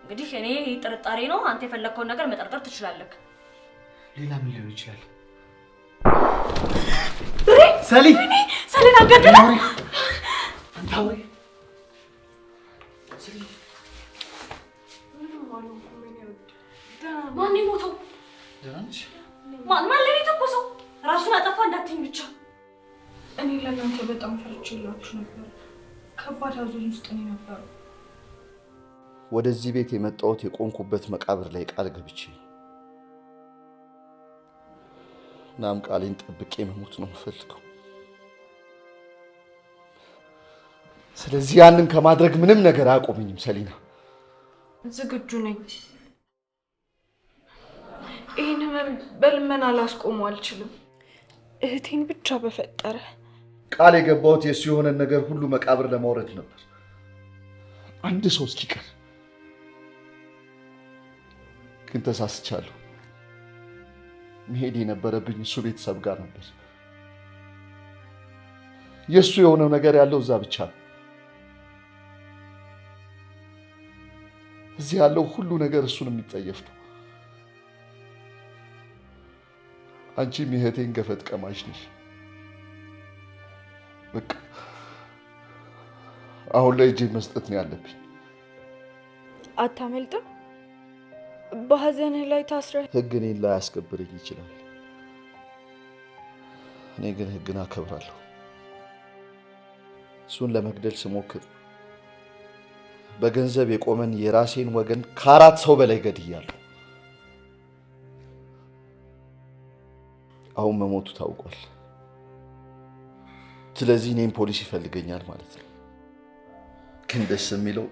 Speaker 7: እንግዲህ እኔ ጥርጣሬ ነው፣ አንተ የፈለግከውን ነገር መጠርጠር ትችላለህ።
Speaker 2: ሌላ ምን ሊሆን ይችላል? ሰሊ
Speaker 7: ሰሊን አገደለ።
Speaker 2: አንተ አውሬ!
Speaker 7: ማን የሞተው?
Speaker 2: ደህና ነሽ?
Speaker 7: ማን ለኔ ተኮሰው? ራሱን አጠፋ እንዳትኝ ብቻ።
Speaker 1: እኔ ለእናንተ በጣም ፈርቼላችሁ ነበር። ከባድ ሐዘን ውስጥ ነው የነበረው።
Speaker 5: ወደዚህ ቤት የመጣሁት የቆምኩበት መቃብር ላይ ቃል ገብቼ ነው። እናም ቃሌን ጠብቄ መሞት ነው የምፈልገው። ስለዚህ ያንን ከማድረግ ምንም ነገር አያቆመኝም ሰሊና።
Speaker 1: ዝግጁ ነኝ። ይህን ህመም በልመና ላስቆመው አልችልም። እህቴን ብቻ በፈጠረ።
Speaker 5: ቃል የገባሁት የእሱ የሆነን ነገር ሁሉ መቃብር ለማውረድ ነበር፣ አንድ ሰው እስኪቀር። ግን ተሳስቻለሁ። መሄድ የነበረብኝ እሱ ቤተሰብ ጋር ነበር። የእሱ የሆነው ነገር ያለው እዛ ብቻ ነው። እዚህ ያለው ሁሉ ነገር እሱን የሚጠየፍ ነው። አንቺም የእህቴን ገፈት ቀማሽ ነሽ። በቃ አሁን ላይ እጄን መስጠት ነው ያለብኝ።
Speaker 1: አታመልጥም። በሀዘንህ ላይ ታስረህ
Speaker 5: ህግ እኔን ላያስከብረኝ ይችላል። እኔ ግን ህግን አከብራለሁ። እሱን ለመግደል ስሞክር በገንዘብ የቆመን የራሴን ወገን ከአራት ሰው በላይ ገድያለሁ። አሁን መሞቱ ታውቋል። ስለዚህ እኔም ፖሊስ ይፈልገኛል ማለት ነው። ግን ደስ የሚለው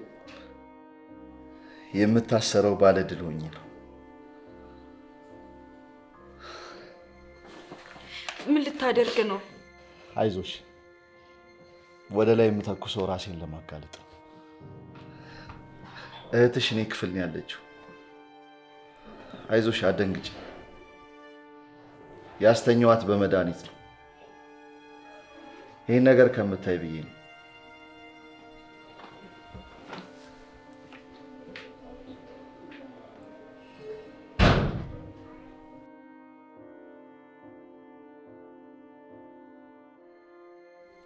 Speaker 5: የምታሰረው ባለድል ሆኜ ነው።
Speaker 1: ምን ልታደርግ ነው?
Speaker 5: አይዞሽ፣ ወደ ላይ የምተኩሰው ራሴን ለማጋለጥ ነው። እህትሽ እኔ ክፍል ነው ያለችው። አይዞሽ፣ አትደንግጪ። ያስተኛዋት በመድኃኒት ነው። ይህን ነገር ከምታይ ብዬ ነው።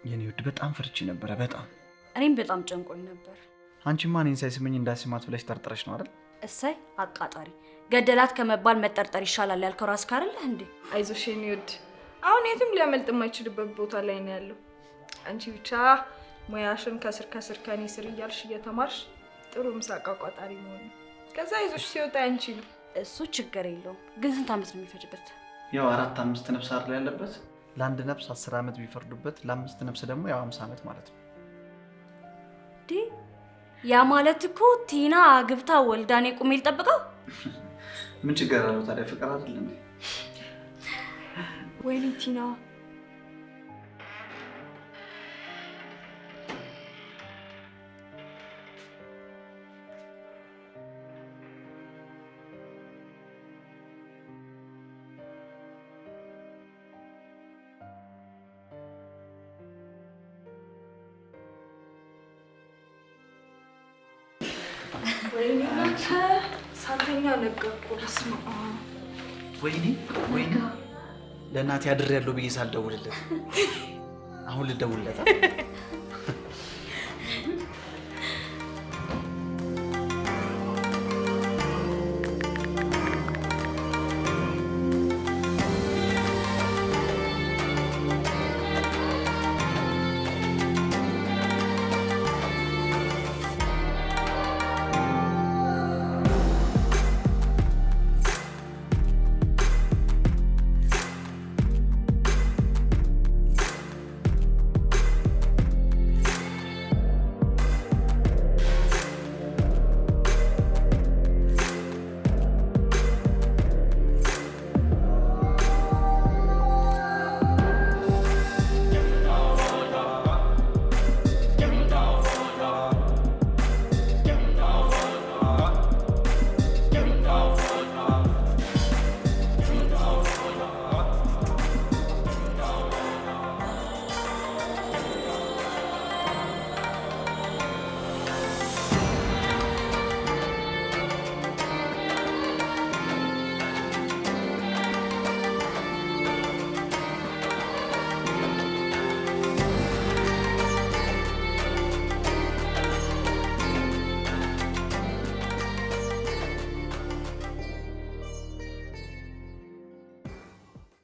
Speaker 2: የኔ ውድ በጣም ፈርቼ ነበረ። በጣም
Speaker 7: እኔም በጣም ጨንቆኝ ነበር።
Speaker 2: አንቺማ እኔን ሳይስመኝ እንዳይስማት ብለሽ ጠርጥረሽ ነው አይደል?
Speaker 7: እሰይ አቃጣሪ፣ ገደላት ከመባል መጠርጠር ይሻላል ያልከው ራስህ አይደለህ እንዴ?
Speaker 1: አይዞሽ የኔ ውድ፣ አሁን የትም ሊያመልጥ የማይችልበት ቦታ ላይ ነው ያለው። አንቺ ብቻ ሙያሽን ከስር ከስር ከኔ ስር እያልሽ እየተማርሽ ጥሩ ምሳቃ ቋጣሪ መሆን ነው። ከዛ አይዞሽ ሲወጣ አንቺ ነው።
Speaker 7: እሱ ችግር የለውም። ግን ስንት ዓመት ነው የሚፈጅበት?
Speaker 2: ያው 4-5 ነፍስ አይደል ያለበት? ለአንድ ነፍስ 10 ዓመት ቢፈርዱበት ለአምስት ነፍስ ደግሞ ያው 50 ዓመት ማለት ነው።
Speaker 7: ዲ ያ ማለት እኮ ቲና አግብታ ወልዳ እኔ ቁሜ ልጠብቀው?
Speaker 2: ምን ችግር አለው ታዲያ? ፍቅር አይደል እንዴ?
Speaker 1: ወይኔ ቲና፣ ወይኔ እናንተ ሳልተኛ ነጋ እኮ። በስመ አብ።
Speaker 2: ወይኔ ወይኔ፣ ለእናቴ አድሬያለሁ ብዬ ሳልደውልለት አሁን ልደውልለት።